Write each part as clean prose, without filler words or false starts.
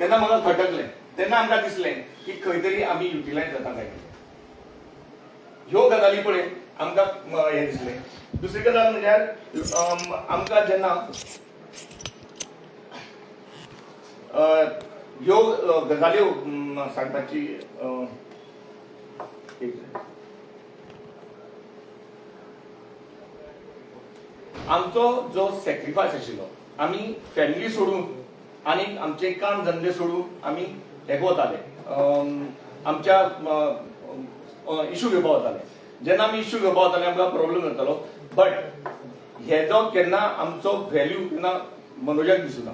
तेन्ना म्हाका खटकलें. तेन्ना आमकां दिसलें की खंय तरी आमी युटिलायज जाता काय कितें. ह्यो गजाली पळय आमकां हें दिसलें. दुसरी गजाल म्हणल्यार आमकां जेन्ना ह्यो गजाल्यो सांगपाची, एक आमचो जो सॅक्रिफायस आशिल्लो, आमी फॅमिली सोडून आनी आमचे काम धंदे सोडून आमी हेका वताले, आमच्या इशू घेवपा वताले. जेन्ना आमी इशू घेवपा वताले, आमकां प्रॉब्लेम जातालो. बट हेजो केन्ना आमचो व्हॅल्यू केन्ना मनोजाक दिसूना.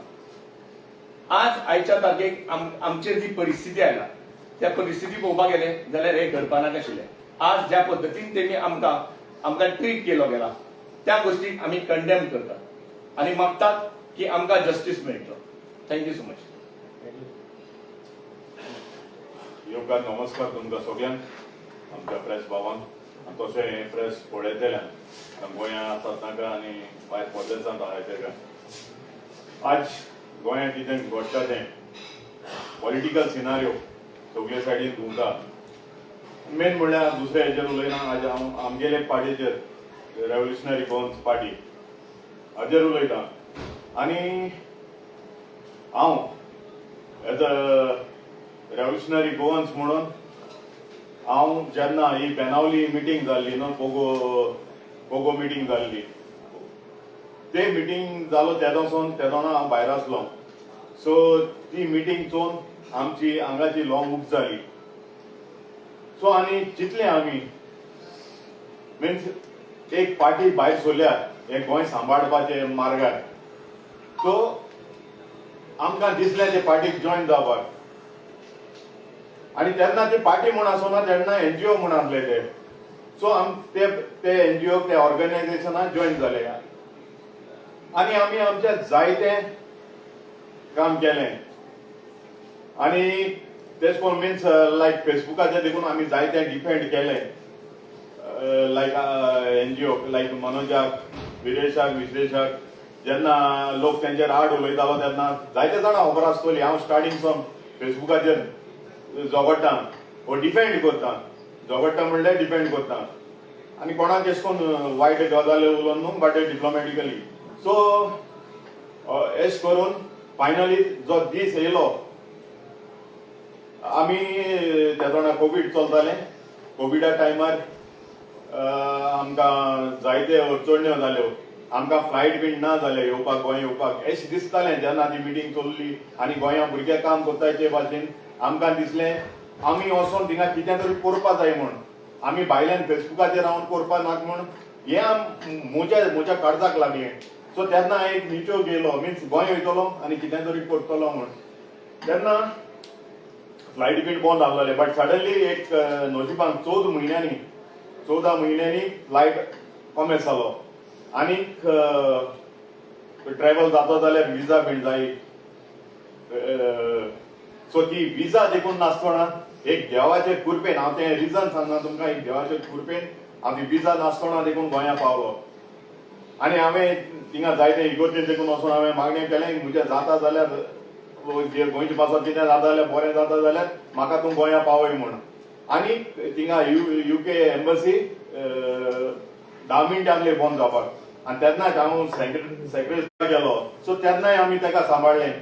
आज आयच्या तारखेक आमचेर जी परिस्थिती आयला, त्या परिस्थिती पळोवपाक गेले जाल्यार हे घडपा नाका आशिल्लें. आज ज्या पद्दतीन तेमी आमकां ट्रीट केलो गेला, त्या गोष्टीक आमी कंडेम करतात आनी मागतात की आमकां जस्टीस मेळटलो. Thank you so much. येवकार, नमस्कार तुमकां सगळ्यांक, आमच्या प्रेस भावांक आनी तशें हें प्रेस पळयतल्यांक, गोंयांत आसात तांकां आनी भायर परदेसांत आहाय तांकां. आज गोंयांत कितें घडटा तें पॉलिटिकल सिनारियो सगळे सायडीन घुंवता. मेन म्हणल्यार दुसऱ्या हेजेर उलयना, आज हांव आमगेले पार्टीचेर, रेव्होल्युशनरी गोवन्स पार्टी हाजेर उलयता. आनी हांव एज अ रेव्होल्युशनरी गोवन्स म्हणून हांव जेन्ना ही बेनावली मिटींग जाल्ली न्हू, पोगो पोगो मिटींग जाल्ली, ते मिटींग जालो तेदोसून तेदोना हांव भायर आसलो. सो ती मिटींग चोवन आमची हांगाची लॉंग उब जाली. सो आनी चिंतलें आमी, मिन्स एक पार्टी भायर सरल्या हे गोंय सांबाळपाचे मार्गार. सो आमकां दिसलें ते पार्टीक जॉयन जावपाक. आनी तेन्ना ती पार्टी म्हूण आसना, तेन्ना एनजीओ म्हूण आसले ते. सो आम ते ते एनजीओ, ते ऑर्गनायझेशनाक जॉयन जाले आनी आमी आमचे जायते काम केलें. आनी तेच कोण मिन्स लायक फेसबुकाचेर देखून आमी जायते डिफेंड केले, लायक एनजीओ, लायक मनोजाक, विरेशाक, विश्लेशाक. जेन्ना लोक तेंचेर आड उलयतालो तेन्ना जायते जाणां खबर आसतली, हांव स्टार्टींग सावन फेसबुकाचेर झगडटा वो डिफेंड करता. झगडटा म्हणल्यार डिफेंड करता आनी कोणाक एश कोन वायट गजाली उलोवन न्हू, बट डिप्लोमॅटिकली. सो एश करून फायनली जो दीस येयलो, आमी तेदोणा कोवीड चलतालें. कोविडा टायमार आमकां जायते अडचण्यो जाल्यो. आमकां फ्लायट बीन ना जाले येवपाक, गोंय येवपाक अशें दिसतालें. जेन्ना ती मिटींग चल्ली आनी गोंया भुरगे काम करताय ते भाशेन आमकां दिसलें, आमी वचोन थिंगा कितें तरी करपा जाय म्हूण. आमी भायल्यान फेसबुकाचेर रावन करपा नाका म्हूण हें म्हज्या म्हज्या काळजाक लागलें. सो तेन्ना एक निचो गेलो, मिन्स गोंय वयतलो आनी कितें तरी करतलो म्हूण. तेन्ना फ्लायट बीन बंद आहलेले, बट सडनली एक नशिबान 14 म्हयन्यांनी, 14 म्हयन्यांनी फ्लायट कॉमेस जालो. आनीक ट्रॅवल जाता जाल्यार विजा बीन जाय. सो ती विजा देखून नासतना एक देवाचे कृपेन, हांव तें रिजन सांगना तुमकां, एक देवाचे कृपेन हांव ती विजा नासतना देखून गोंया पावलो. आनी हांवें थिंगा जायते इगोर्जेन देखून वचून हांवें मागणें केलें, म्हजें जाता जाल्यार, जे गोंयचे पासत कितें जाता जाल्यार, बरें जाता जाल्यार म्हाका तूं गोंया पावय म्हूण. आनी थिंगा युके एम्बसी 10 मिनटां आसली बंद जावपाक आनी तेन्नाच हांव सेक्रेटरी गेलो. सो तेन्नाय आमी ताका सांबाळ्ळें.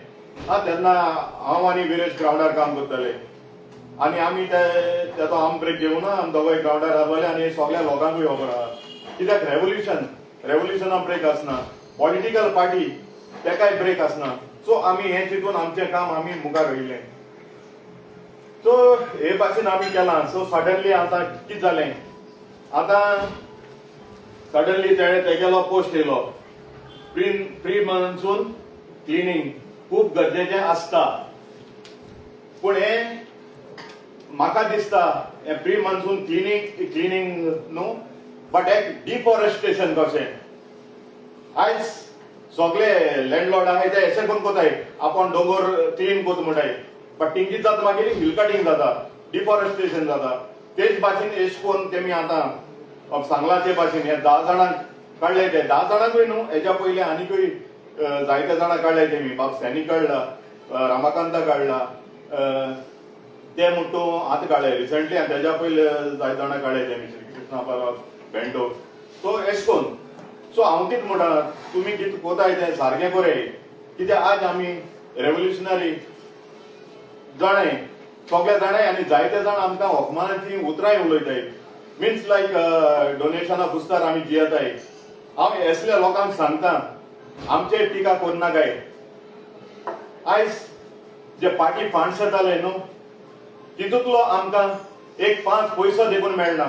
हा, तेन्ना हांव आनी विरेश ग्रावंडार काम करताले आनी आमी ते तेजो आर्म ब्रेक घेवन आमी दोगांय ग्रावंडार आसलेले. आनी सगळ्या लोकांकूय खबर आहा, कित्याक रेवोल्युशन, रेवोल्युशनाक ब्रेक आसना, पॉलिटिकल पार्टी तेकाय ब्रेक आसना. सो आमी हें चिंतून आमचें काम आमी मुखार वयलें. सो हे भाशेन आमी केलां. सो सडनली आतां कितें जालें, आतां सडनली तेणें तेगेलो पोस्ट येयलो, प्री मॉन्सून क्लिनींग खूब गरजेचें आसता. पूण हें म्हाका दिसता, हें प्री मॉन्सून क्लिनींग क्लिनींग न्हू, बट एक डिफॉरेस्टेशन कशें. आयज सगळे लँडलॉर्ड आहाय ते अशें करून कोताय, आपूण दोंगर क्लीन कोत म्हणटाय, बट थिंग कितें जाता मागीर, हिल कटिंग जाता, डिफॉरेस्टेशन जाता. तेच भाशेन एश कोन तेमी आतां सांगलां ते भाशेन हे 10 जाणांक काडले. ते 10 जाणांकूय न्हू, हेज्या पयलीं आनीकूय जायते जाणां काडले तेमी. बाब सॅनी काडला, रामाकांता काडला, ते म्हण तूं आतां काडले रिसंटली आनी तेज्या पयले जायते जाणां काडले ते श्रीकृष्णा बाबा बेंडो. सो एश कोन, सो हांव कितें म्हणटा, तुमी कितें कोताय तें सारकें बरें, कित्याक आज आमी रेवोल्युशनरी जाणाय, सगळे जाणाय आनी जायते जाण आमकां अपमानाची उतरांय उलयताय, मिन्स लायक डोनेशना पुस्तार आमी जियेताय. हांव असल्या लोकांक सांगता, आमचेर टिका करनाकाय. आयज जे पार्टी फंड्स येताले न्हू, तितूंतलो आमकां एक 5 पयसो देखून मेळना,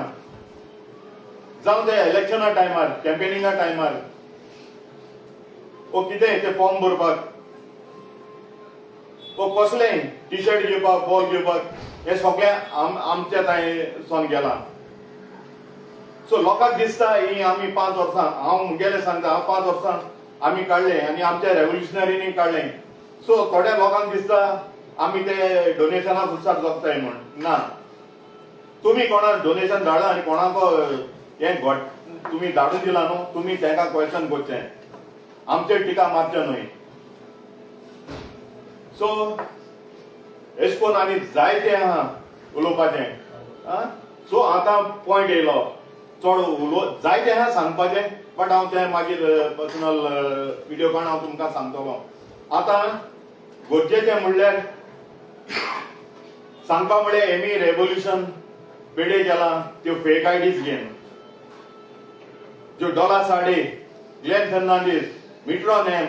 जावं ते इलेक्शना टायमार, कॅम्पेनिंगा टायमार, ओ कितें ते फॉर्म भरपाक, ओ कसलेंय टी शर्ट घेवपाक, बॉल घेवपाक, हे सगळें आमच्या थंय सोन गेलां. सो लोकांक दिसता ही आमी 5 वर्सां, हांव मुगेलें सांगता, हांव 5 वर्सां आमी काडले आनी आमच्या रेवोल्युशनरीनी काडले. सो थोड्या लोकांक दिसता आमी ते डोनेशना फुरसार जगताय म्हण. ना, तुमी कोणाक डोनेशन धाडला आनी कोणाक हें घट तुमी धाडून दिला न्हू, तुमी तांकां क्वेश्चन करचें, आमचेर टिका मारचें न्हय. सो एश कोन आनी जायतें आहा उलोवपाचें. सो आतां पॉयंट येयलो, चड उलो जायतें आहा सांगपाचें, बट हांव तें मागीर पर्सनल विडियो काडून हांव तुमकां सांगतलो. आतां गरजेचें म्हणल्यार सांगपा म्हळ्यार एमी रेवोल्युशन पेडे गेला त्यो फेक आयडीज घेवन, ज्यो डोला साडे, ग्लेन फेर्नांडीस, मिट्रॉन एम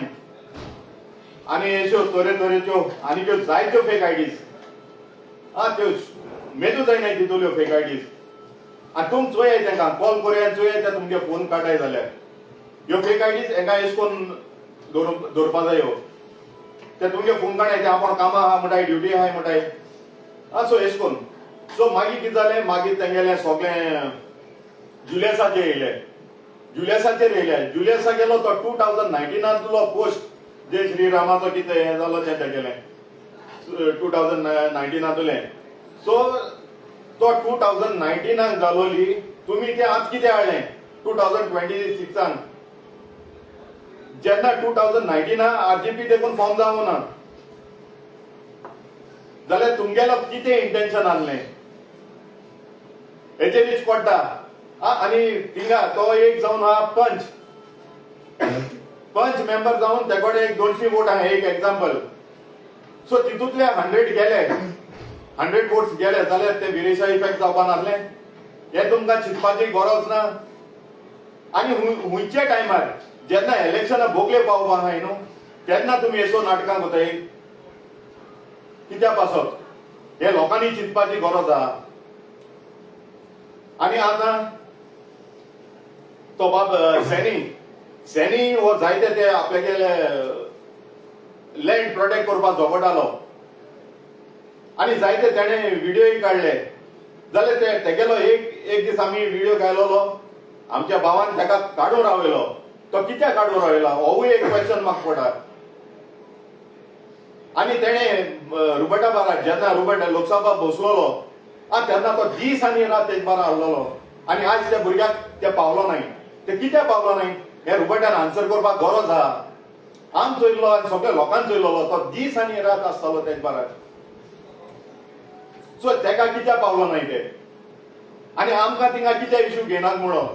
आनी अश्यो तरे तरेच्यो आनी त्यो जायत्यो फेक आयडीज आ, त्यो मेजू जायना तितूल्यो फेक आयडीज. आनी तुम चोयाय, तांकां कॉल करूया, चोयाय, ते तुमगे फोन काडाय जाल्यार ह्यो फेक आयडीज हेंका एश कोन्न दवरपा जायो. ते तुमगे फोन काडाय, ते आपूण कामां आहा म्हणटाय, ड्युटी आहाय म्हणटाय. आ, सो एश कोन्न, सो मागीर कितें जालें, मागीर तेंगेलें सगळें जुलियसाचेर येयले, जुलियसाचेर येयले. जुलियसा गेलो तो 2019नांतलो पोस्ट जे श्रीरामाचो कितें हें जालो तें तेगेलें 2019नांतलें. सो तो 2019नाक जालोली, तुमी ते आतां कितें हाडलें 2026आन, जेन्ना 2019नाक आरजीपी देखून फॉर्म जावं ना जाल्यार तुमगेलो कितें इंटेन्शन आहलें हेचेर which पडटा. आनी थिंगा तो एक जावन आहा पंच, पंच मेंबर जावन ते कडेन एक 200 वोट आहा, एक एग्जाम्पल. सो तितूंतले 100 गेले, 100 वोट्स गेले जाल्यार ते विरेशा इफेक्ट जावपा नासलें? हें तुमकां चिंतपाची गरज ना. आनी हुंयच्या टायमार जेन्ना इलेक्शनां बोगले पावपा आहाय न्हू, तेन्ना तुमी येसो नाटकां करताय कित्या पासत, हे लोकांनी चिंतपाची गरज आहा. आनी आतां तो बाब सॅनी, सॅनी हो जायते ते आपल्यागेले लँड प्रोटेक्ट करपाक झगडटालो आनी जायते तेणे व्हिडियोय काडले. जाल्यार ते तेगेलो एक एक दीस आमी व्हिडिओ घायलोलो, आमच्या भावान ताका काडून रावयलो. तो कित्याक काडून रावयला, होवूय एक क्वेश्चन म्हाका पडटा. आनी तेणे रुबर्टा बारा, जेन्ना रुबर्ट लोकसभा बसलोलो आ, तेन्ना तो दीस आनी रात तेज बारा आहलोलो आनी आज त्या भुरग्याक ते पावलो नाय. ते कित्याक पावलो नाय हे रुबर्टान आन्सर करपाक गरज आहा. आम चोयल्लो आनी सगळ्या लोकांक चोयलोलो, तो दीस आनी रात आसतालो तेज बारार. सो तेका कित्याक पावलो नाय ते, आनी आमकां थिंगा कित्याक इशू घेयनात म्हणून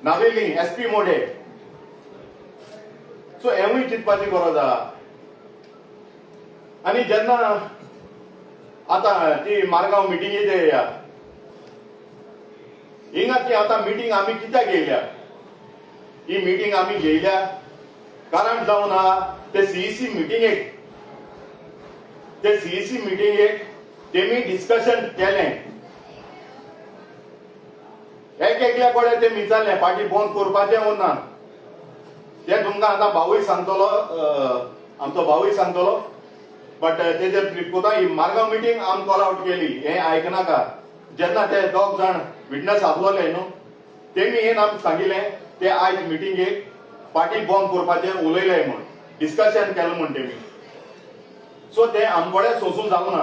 नावेली एसपी मोडे. सो हेवूय चिंतपाची गरज आहा. आनी जेन्ना आतां ती मारगांव मिटिंगेचेर येया, हिंगा ती आतां मिटींग आमी कित्याक घेयल्या, ही मिटींग आमी घेयल्या कारण जावन आहा ते सीईसी मिटिंगेक, ते सीईसी मिटिंगेक तेमी डिस्कशन केलें. एक एकल्या कडेन ते विचारलें पार्टी बंद करपाचें वो ना, तें तुमकां आतां भावूय सांगतलो, आमचो भावूय सांगतलो. बट तेजेर ब्रीफ कोता. ही मारगांव मिटींग आम कॉल आउट केली हें आयकनाका. जेन्ना ते दोग जाण विटनस आपलोले न्हू, तेमी हें आमकां सांगिल्लें, ते आयज मिटिंगेक पार्टी बंद करपाचें उलयले म्हूण, डिस्कशन केलें म्हूण तेमी. सो ते आमकडे सोंसून जावं ना,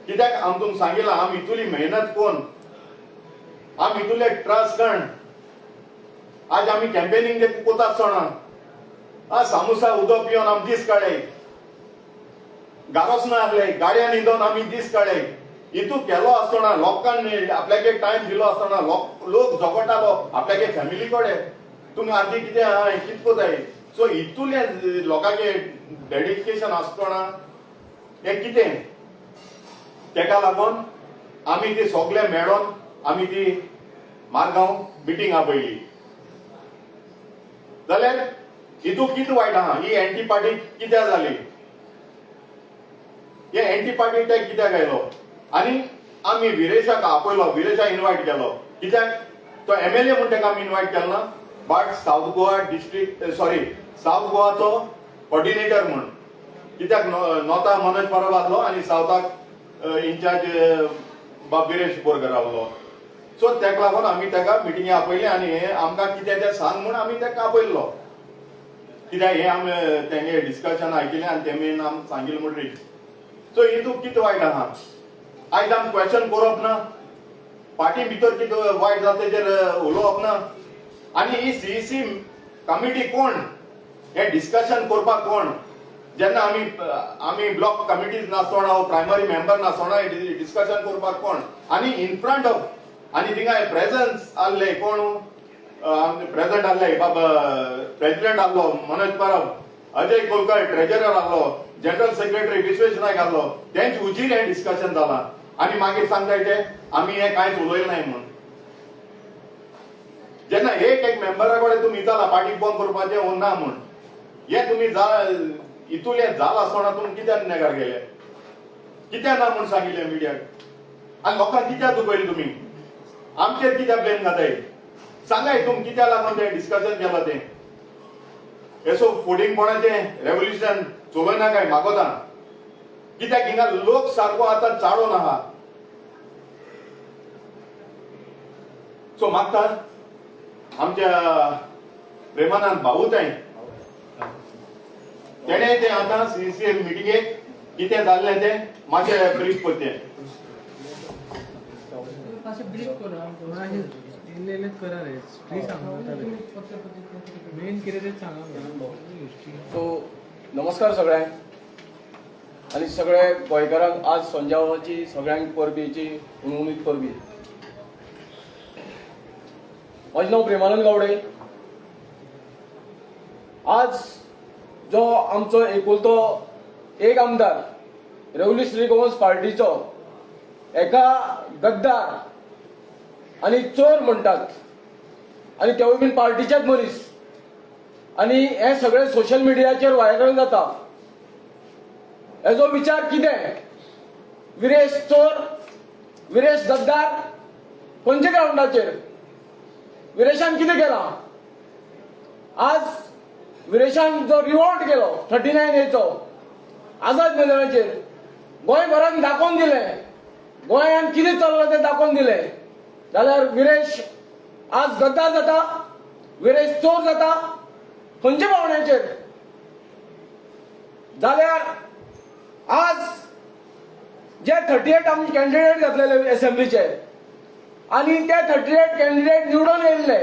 कित्याक आम तुमकां सांगिलां, आम इतुली मेहनत कोन, आम इतुले ट्रस्ट कण आज आमी कॅम्पेनिंग ते कोतात सोणा आ, सामोसा उदक पिवन आम दीस काडे. गारोच ना आहले, गाडयान न्हिदोन आमी दीस काडले. हितू केलो आसतना लोकांनी आपल्याक टायम दिलो आसतना लोक झगडटालो आपल्यागे फॅमिली कडेन, तुमी आर्दी कितें आहा, कितें कोताय. सो हितूलें लोकांचे डेडिकेशन आसतना हें कितें, तेका लागून आमी ती सगळे मेळोन आमी ती मारगांव मिटींग आपयली. जाल्यार हितू कितें वायट आहा, ही एंटी पार्टी कित्याक जाली, हे एंटी पार्टी टॅग कित्याक आयलो? आनी आमी विरेशाक आपयलो, विरेशाक इनवायट केलो कित्याक, तो एमएलए म्हूण ताका आमी इनवायट केलो ना, but South Goa district, sorry, South गोवाचो कॉर्डिनेटर म्हूण. कित्याक नॉर्था मनोज परब आहलो आनी सावथाक इनचार्ज बाब विरेश बोरकर आहलो. सो तेका लागून आमी ताका मिटिंगे आपयलें आनी हे आमकां कितें तें सांग म्हूण आमी ताका आपयल्लो. कित्याक हें आमी तेंगे डिस्कशन आयकिलें आनी तेमी आमकां सांगिल्लें म्हणटरीर. सो हितून कितें वायट आहा, आयज आमी क्वेश्चन करप ना, पार्टी भितर कितें वायट जाता तेजेर उलोवप ना. आनी ही सीईसी कमिटी कोण, हे डिस्कशन करपाक कोण? जेन्ना आमी आमी ब्लॉक कमिटीज नासतना, प्रायमरी मेंबर नासतना डिस्कशन करपाक कोण? आनी इन फ्रंट ऑफ, आनी थिंगा प्रेजन्स आहले कोण, प्रेझेंट आहले बाबा, प्रेसिडेंट आहलो मनोज परब, अजय कोलकर ट्रेजरर आहलो, जनरल सेक्रेटरी विश्वेश नायक आहलो, तेंच उजीर हें डिस्कशन जालां. आनी मागीर सांगताय ते आमी हें कांयच उलयलें नाय म्हूण. जेन्ना एक एक मेंबरा कडेन तुमी विचारला पार्टी बंद करपाचें ओ ना म्हूण, हें तुमी जा हितूलें जालां आसतना तुमी कित्याक नेगार गेले, कित्याक ना म्हूण सांगिल्लें मिडियाक? आनी लोकांक कित्याक दुखयलें तुमी? आमचेर कित्याक ब्लेम घाताय? सांगाय तुमी कित्याक लागून तें डिस्कशन केलां तें. येसो फुडिंगपणाचें रेवोल्युशन चलोयनाकाय मागोता, कित्याक हिंगा लोक सारको आतां चाळोन आहा. सो मागता आमच्या प्रेमानंद भाऊ ताई तेणे ते आतां सीसी मिटिंगेक कितें जाल्लें तें मातशें ब्रीफ करचें. मातशें ब्रीफ करा. इल्लें इल्लें करा रे, हिस्ट्री सांगा. मेन कितें तें सांगा. हिस्ट्री. सो नमस्कार सगळ्यांक आनी सगळे गोंयकारांक. आज सोंजावाची सगळ्यांक परबीची हुनहुनीत परबी. म्हजें नांव प्रेमानंद गावडे. आज जो आमचो एकुलतो एक आमदार रेव्होल्युशनरी गोवन्स पार्टीचो एका गद्दार आनी चोर म्हणटात आनी तेवूय बीन पार्टीचेच मनीस, आनी हे सगळे सोशल मिडियाचेर व्हायरल जाता. हेजो विचार कितें? विरेश चोर, विरेश गद्दार, खंयच्या ग्रावंडाचेर विरेशान कितें केलां? आज विरेशान जो रिवॉल्ट केलो 39 एचो आझाद मैदानाचेर, गोंयभरान दाखोवन दिलें, गोंयांत कितें चल्लां तें दाखोवन दिलें, जाल्यार विरेश आज गद्दार जाता, विरेश चोर जाता खंयच्या पावण्याचेर? जाल्यार आज जे 38 आमी कॅन्डिडेट घातलेले एसेंब्लीचे आनी ते 38 कॅन्डिडेट निवडून येयल्ले,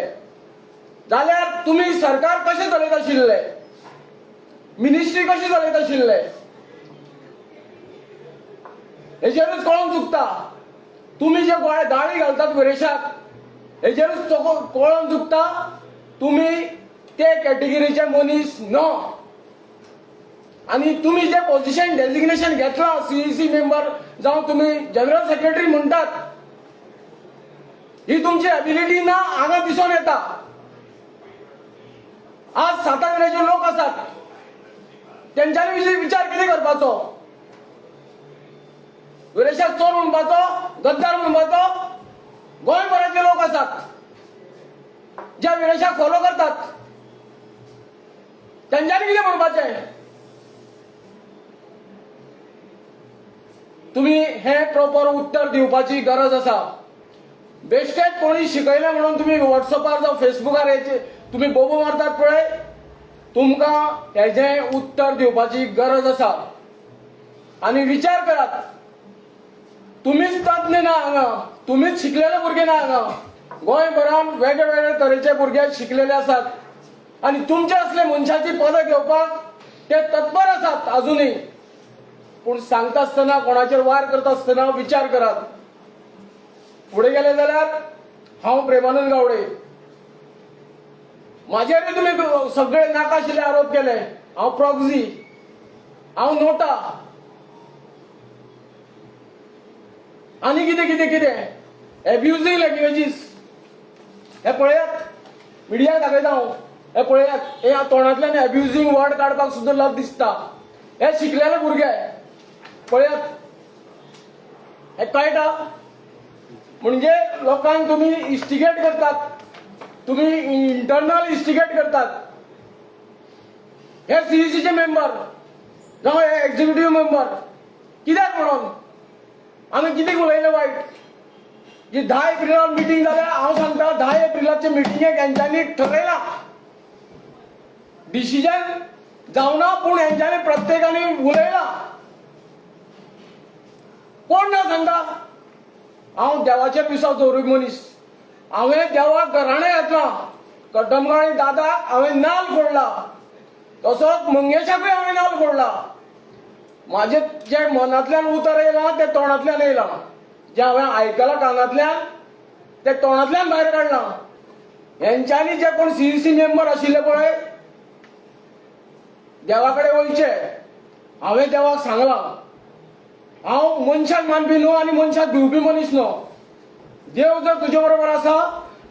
जाल्यार तुमी सरकार कशें चलयत आशिल्ले, मिनिस्ट्री कशी चलयत आशिल्ले, हेजेरूच कळोन चुकता. तुमी जे गोंय गाळी घालतात विरेशाक, हेजेरूच कळोन चुकता तुमी ते कॅटेगरीचे मनीस न्हय. आनी तुमी जे पोझिशन डेजिग्नेशन घेतलां, सीईसी मेंबर जावं तुमी जनरल सेक्रेटरी म्हणटात, ही तुमची एबिलिटी ना हांगा दिसून येता. आज साताक जे लोक आसात तेंच्यांनी विचार कितें करपाचो? विरेशाक चोर म्हणपाचो, गद्दार म्हणपाचो? गोंयभराचे लोक आसात जे विरेशाक फॉलो करतात, तेंच्यांनी कितें म्हणपाचें? तुमी हें प्रॉपर उत्तर दिवपाची गरज आसा. बेश्टेच कोणी शिकयलें म्हणून तुमी वॉट्सअपार जावं फेसबुकार हेचे तुमी बोबो मारतात पळय, तुमकां हेजें उत्तर दिवपाची गरज आसा. आनी विचार करात, तुमीच तज्ञ ना हांगा, तुमीच शिकलेले भुरगे ना हांगा. गोंयभरान वेगळे वेगळे तरेचे भुरगे शिकलेले आसात आनी तुमचे असले मनशाची पदां घेवपाक ते तत्पर आसात अजुनूय. पूण सांगता आसतना, कोणाचेर वार करता आसतना विचार करात. फुडें गेले जाल्यार हांव प्रेमानंद गावडे, म्हाजेरूय तुमी सगळे नाका आशिल्ले आरोप केले. हांव प्रॉक्झी, हांव नोटा आनी कितें कितें कितें एब्युजींग लँग्वेजीस. हे पळयात, मिडियाक दाखयता हांव. हे पळयात, हे तोंडांतल्यान एब्युजींग वर्ड काडपाक सुद्दां लज दिसता. हे शिकलेले भुरगे, पळयात, हे कळटा. म्हणजे लोकांक तुमी इन्स्टिगेट करतात, तुमी इंटरनल इन्स्टिगेट करतात. हे सीईसीचे मेंबर जावं हे एक्झिक्युटीव मेंबर, कित्याक म्हणून आमी कितें उलयलें वायट? जी 10 एप्रिलाक मिटींग जाल्या, हांव सांगता, 10 एप्रिलाचे मिटिंगेक हेंच्यांनी ठरयलां, डिसिजन जावना, पूण हेंच्यांनी प्रत्येकाने उलयलां. कोण ना सांगता. हांव देवाचेर विश्वास दवरुपी मनीस. हांवें देवाक घराणें घातलां. कड्डमगाळी दादाक हांवें नाल फोडला, तसोच मंगेशाकूय हांवें नाल फोडला. माझे जे मनांतल्यान उतर येयलां तें तोंडांतल्यान येयलां. जें हांवें आयकलां कानांतल्यान तें तोंडांतल्यान भायर काडलां. हेंच्यांनी जे कोण सीईसी मेंबर आशिल्ले पळय, देवा कडेन वयचे. हांवें देवाक सांगलां, हांव मनशाक मानपी न्हू आनी मनशाक भिवपी मनीस न्हू. देव जर तुजे बरोबर आसा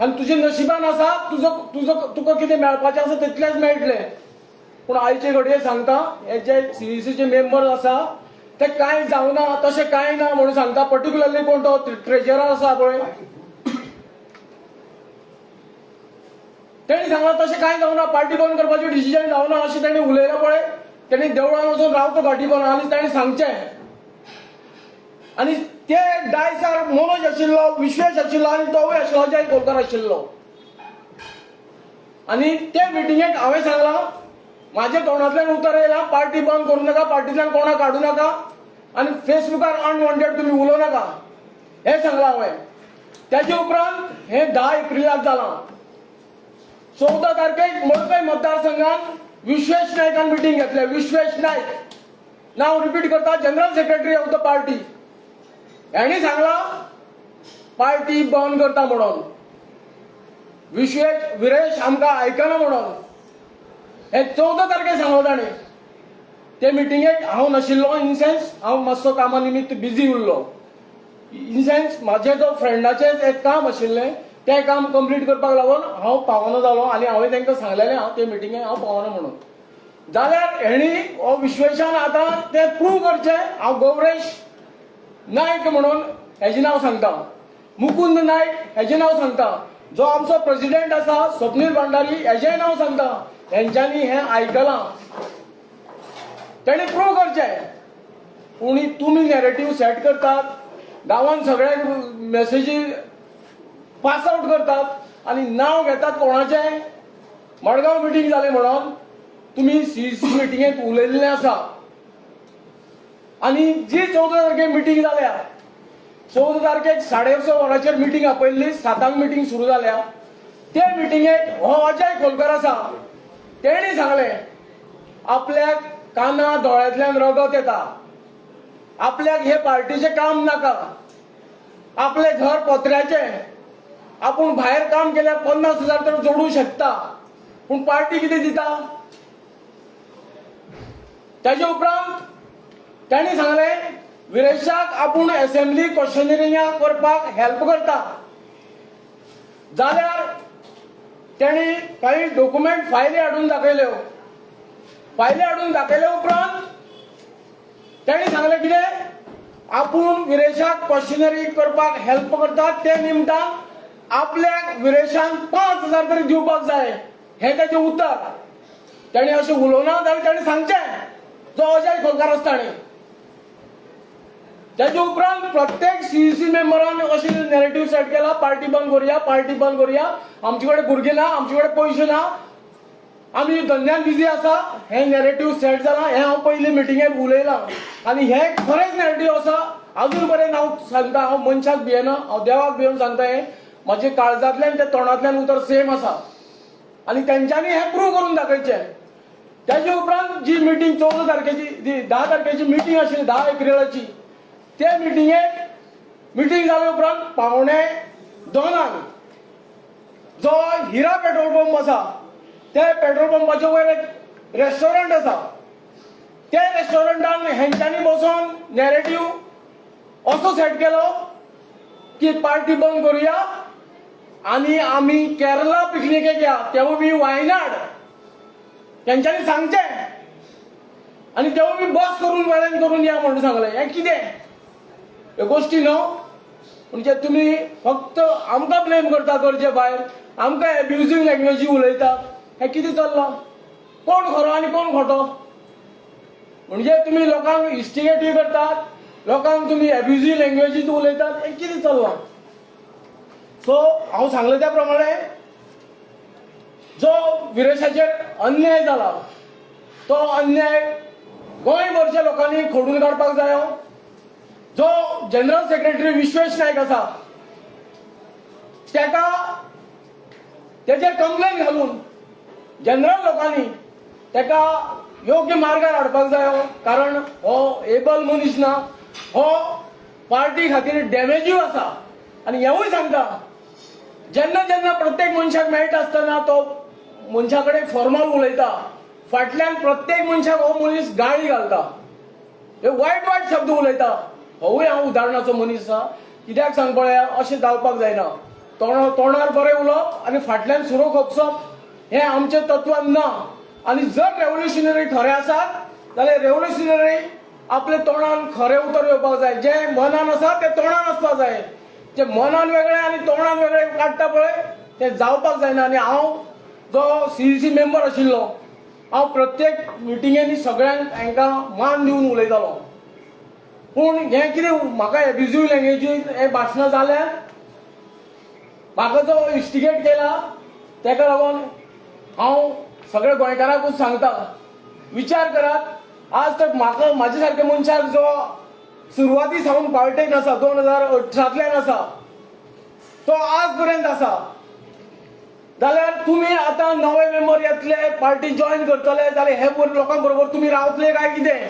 आनी तुजे नशिबान आसा, तुजो तुजो तुका कितें मेळपाचें आसा तितलेंच मेळटलें. पूण आयचे घडये सांगता, हे जे सीईसीचे मेंबर आसा ते कांय जावना, तशें कांय ना म्हणून सांगता. पर्टिक्युलरली कोण तो ट्रेजरर आसा पळय, तेणी सांगलां तशें कांय जावना, पार्टी बंद करपाचें डिसिजन जावना अशें तेणी उलयलां पळय. तेणी देवळान वचून रावतो गाठी बंद आनी ताणें सांगचें. आनी ते डायसार मनोज आशिल्लो, विश्वेश आशिल्लो आनी तोवूय आशिल्लो, अजय कोलकर आशिल्लो. आनी ते मिटिंगेक हांवें सांगलां, माझ्या तोंडांतल्यान उतर येयलां, पार्टी बंद करूं नाका, पार्टींतल्यान कोणाक काडूं नाका आनी फेसबुकार अनवॉन्टेड तुमी उलोवं नाका, हें सांगलां हांवें. त्याचे उपरांत हें 10 एप्रिलाक जालां. 14 तारखेक मडकय मतदारसंघात विश्वेश नायकान मिटींग घेतले. विश्वेश नायक, नाव रिपीट करता, general secretary of the party, हेणी सांगलां पार्टी बंद करता म्हणून. विश्वेश विरेश आमकां आयकना म्हणून हे 14 तारखेक सांगलो ताणें. ते मिटिंगेक हांव नाशिल्लो, इन सेन्स हांव मातसो कामा निमित्त बिजी उरलो. इन सेन्स म्हाजें जो फ्रेंडाचें एक काम आशिल्लें, तें काम कंप्लीट करपाक लागून हांव पावना जालो आनी हांवें तांकां सांगलेलें, हांव ते मिटिंगेक हांव पावना म्हणून. जाल्यार हेणी हो विश्वेशान आतां तें प्रूव करचें. हांव गौरेश नायक म्हणून हेजें नांव सांगता, मुकुंद नायक हेजें नांव सांगता, जो आमचो प्रेसिडेंट आसा स्वप्नील भांडारी हेजेंय नांव सांगता. हेंच्यांनी हें आयकलां, तेणी प्रूव करचें. पूण तुमी नॅरेटीव सेट करतात, गांवांत सगळ्यांक मेसेजी पास आउट करतात आनी नांव घेतात कोणाचें. मडगांव मिटींग जालें म्हणून तुमी सीईसी मिटिंगेक उलयल्लें आसा. आनी जी 14 तारखेक मिटींग जाल्या, 14 तारखेक 6:30 वरांचेर मिटींग आपयल्ली, 7 मिटींग सुरू जाल्या. ते मिटिंगेक हो अजय खोलकर आसा, तेणी सांगलें आपल्याक काना दोळ्यांतल्यान रगत येता, आपल्याक हे पार्टीचें काम नाका, आपलें घर पत्र्याचें, आपूण भायर काम केल्यार 50,000 तर जोडूं शकता, पूण पार्टी कितें दिता? ताजे उपरांत तांणी सांगलें विरेशाक आपूण असेंब्ली क्वेश्चनियरिंगा करपाक हेल्प करता. जाल्यार तेणी काही डॉक्युमेंट, फायली हाडून दाखयल्यो. फायली हाडून दाखयल्या उपरांत तेणी सांगलें कितें, आपूण विरेशाक क्वेश्चनरी करपाक हेल्प करता, ते निमतान आपल्याक विरेशान 5,000 तरी दिवपाक जाय, हें तेजें उतर. तेणी अशें उलोवना जाल्यार तेणी सांगचें, जो अजय खोलकार आसा ताणें. तेजे उपरांत प्रत्येक सीईसी मेंबरान अशें नॅरेटीव सेट केला, पार्टी बंद करुया, पार्टी बंद करुया, आमचे कडेन भुरगीं ना, आमचे कडेन पयशे ना, आमी धंद्यान बिजी आसा. हें नॅरेटीव सेट जालां. हें हांव पयलीं मिटिंगेक उलयलां आनी हें खरेंच नॅरेटीव आसा. अजून पर्यंत हांव सांगता, हांव मनशाक भियेना, हांव देवाक भियोवन सांगता. हें म्हाजे काळजांतल्यान ते तोंडांतल्यान उतर सेम आसा आनी तेंच्यांनी हें प्रूव करून दाखयचें. त्याच्या उपरांत जी मिटींग 14 तारखेची, जी 10 तारखेची मिटींग आशिल्ली, 10 एप्रिलाची, त्या मिटिंगेक मिटींग जाल्या उपरांत 1:45 जो हिरा पेट्रोल पंप आसा, त्या पेट्रोल पंपाच्या वयर एक रेस्टॉरंट आसा, त्या रेस्टॉरंटान हेंच्यांनी बसोन नॅरेटीव असो सेट केलो की पार्टी बंद करूया आनी आमी केरला पिकनिकेक या, तेवूय बी वायनाड. तेंच्यांनी सांगचें आनी तेवूय बी बस करून वेळान करून या म्हणून सांगलें. हें कितें ह्यो गोश्टी न्हू? म्हणजे तुमी फक्त आमकां ब्लेम करता गरजे भायर, आमकां एब्युजीव लँग्वेजी उलयता. हें कितें चल्लां? कोण खरो आनी कोण खोटो? म्हणजे तुमी लोकांक इन्स्टिगेटूय करतात, लोकांक तुमी एब्युजीव लँग्वेजीत उलयतात. हें कितें चल्लां? सो हांव सांगलें त्या प्रमाणे, जो विरेशाचेर अन्याय जाला तो अन्याय गोंयभरच्या लोकांनी खोडून काडपाक जायो. जो जनरल सेक्रेटरी विश्वेश नायक आसा, ताका तेजेर कंप्लेन घालून जनरल लोकांनी ताका योग्य मार्गार हाडपाक जायो, कारण हो एबल मनीस ना, हो पार्टी खातीर डॅमेजूय आसा. आनी हेवूय सांगता, जेन्ना जेन्ना प्रत्येक मनशाक मेळटा आसतना तो मनशा कडेन फॉर्मल उलयता, फाटल्यान प्रत्येक मनशाक हो मनीस गाळी घालता, हे वायट वायट शब्द उलयता. होवूय हांव उदाहरणाचो मनीस आसा. कित्याक सांग पळया, अशें जावपाक जायना. तोंडार बरें उलोवप आनी फाटल्यान सुरो खोपसप हें आमच्या तत्वान ना. आनी जर रेव्होल्युशनरी खरें आसात जाल्यार रेव्होल्युशनरी आपल्या तोंडान खरें उतर येवपाक जाय. जें मनान आसा तें तोंडान आसपाक जाय. जें मनान वेगळें आनी तोंडान वेगळें काडटा पळय, तें जावपाक जायना. आनी हांव जो सीईसी मेंबर आशिल्लो, हांव प्रत्येक मिटिंगेनी सगळ्यांक हांकां मान दिवन उलयतालो. पूण हें कितें म्हाका एब्युजीव लँग्वेजीन हें भाशणां जाल्यार, म्हाका जो इन्स्टिगेट केला तेका लागून हांव सगळ्या गोंयकारांकूच सांगता, विचार करात. आज तर म्हाका म्हाजे सारक्या मनशाक, जो सुरवाती सावन पार्टेन आसा, 2018तल्यान आसा, तो आज पर्यंत आसा, जाल्यार तुमी आतां नवे मेंबर येतले, पार्टी जॉयन करतले जाल्यार हे लोकां बरोबर तुमी रावतले काय कितें?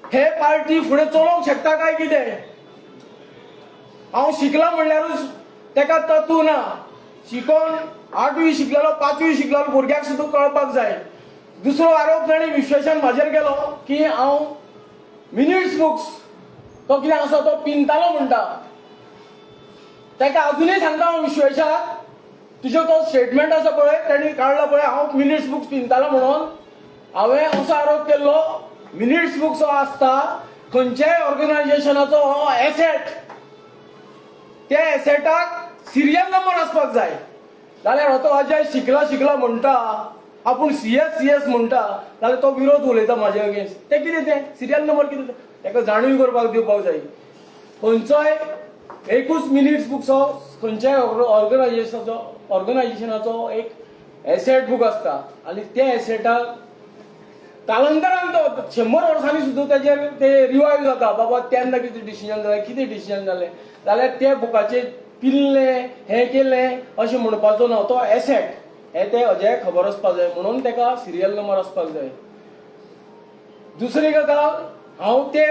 हे पार्टी फुडें चलोवंक शकता काय कितें? हांव शिकला म्हणल्यारूच तेका तत्व ना. शिकोन आठवी शिकलेलो, पांचवी शिकलेलो भुरग्याक सुद्दां कळपाक जाय. दुसरो आरोप ताणी विश्वेशान म्हाजेर केलो की हांव मिनिट्स बुक्स तो कितें आसा तो पिंतालो म्हणटा. ताका अजुनूय सांगता हांव विश्वेशाक, तुजो तो स्टेटमेंट आसा पळय, ताणी काडला पळय, हांव मिनिट्स बुक्स पिंतालो म्हणून. हांवें असो आरोप केल्लो, मिनिट्स बुक्स जो आसता खंयच्याय ऑर्गनायझेशनाचो हो एसेट, त्या एसेटाक सिरियल नंबर आसपाक जाय. जाल्यार हो तो अजय शिकला शिकला म्हणटा, आपूण सीएस सीएस म्हणटा, जाल्यार तो विरोध उलयता म्हाजे अगेन्स्ट. तें कितें तें सिरियल नंबर कितें तें? ताका जाणीव करपाक दिवपाक जाय. खंयचोय एकूच मिनिट्स बुक्सो खंयच्याय ऑर्गनायझेशनाचो एक एसेट बूक आसता आनी त्या एसेटाक कालांतरान तो 100 वर्सांनी सुद्दां तेजेर ते रिवायव जाता. बाबा, तेन्ना कितें डिसिजन जालें, कितें डिसिजन जालें, जाल्यार त्या बुकाचेर पिल्लें हें केलें अशें म्हणपाचो ना. तो एसेट हें तें अजय खबर आसपाक जाय, म्हणून ताका सिरियल नंबर आसपाक जाय. दुसरी गजाल, हांव ते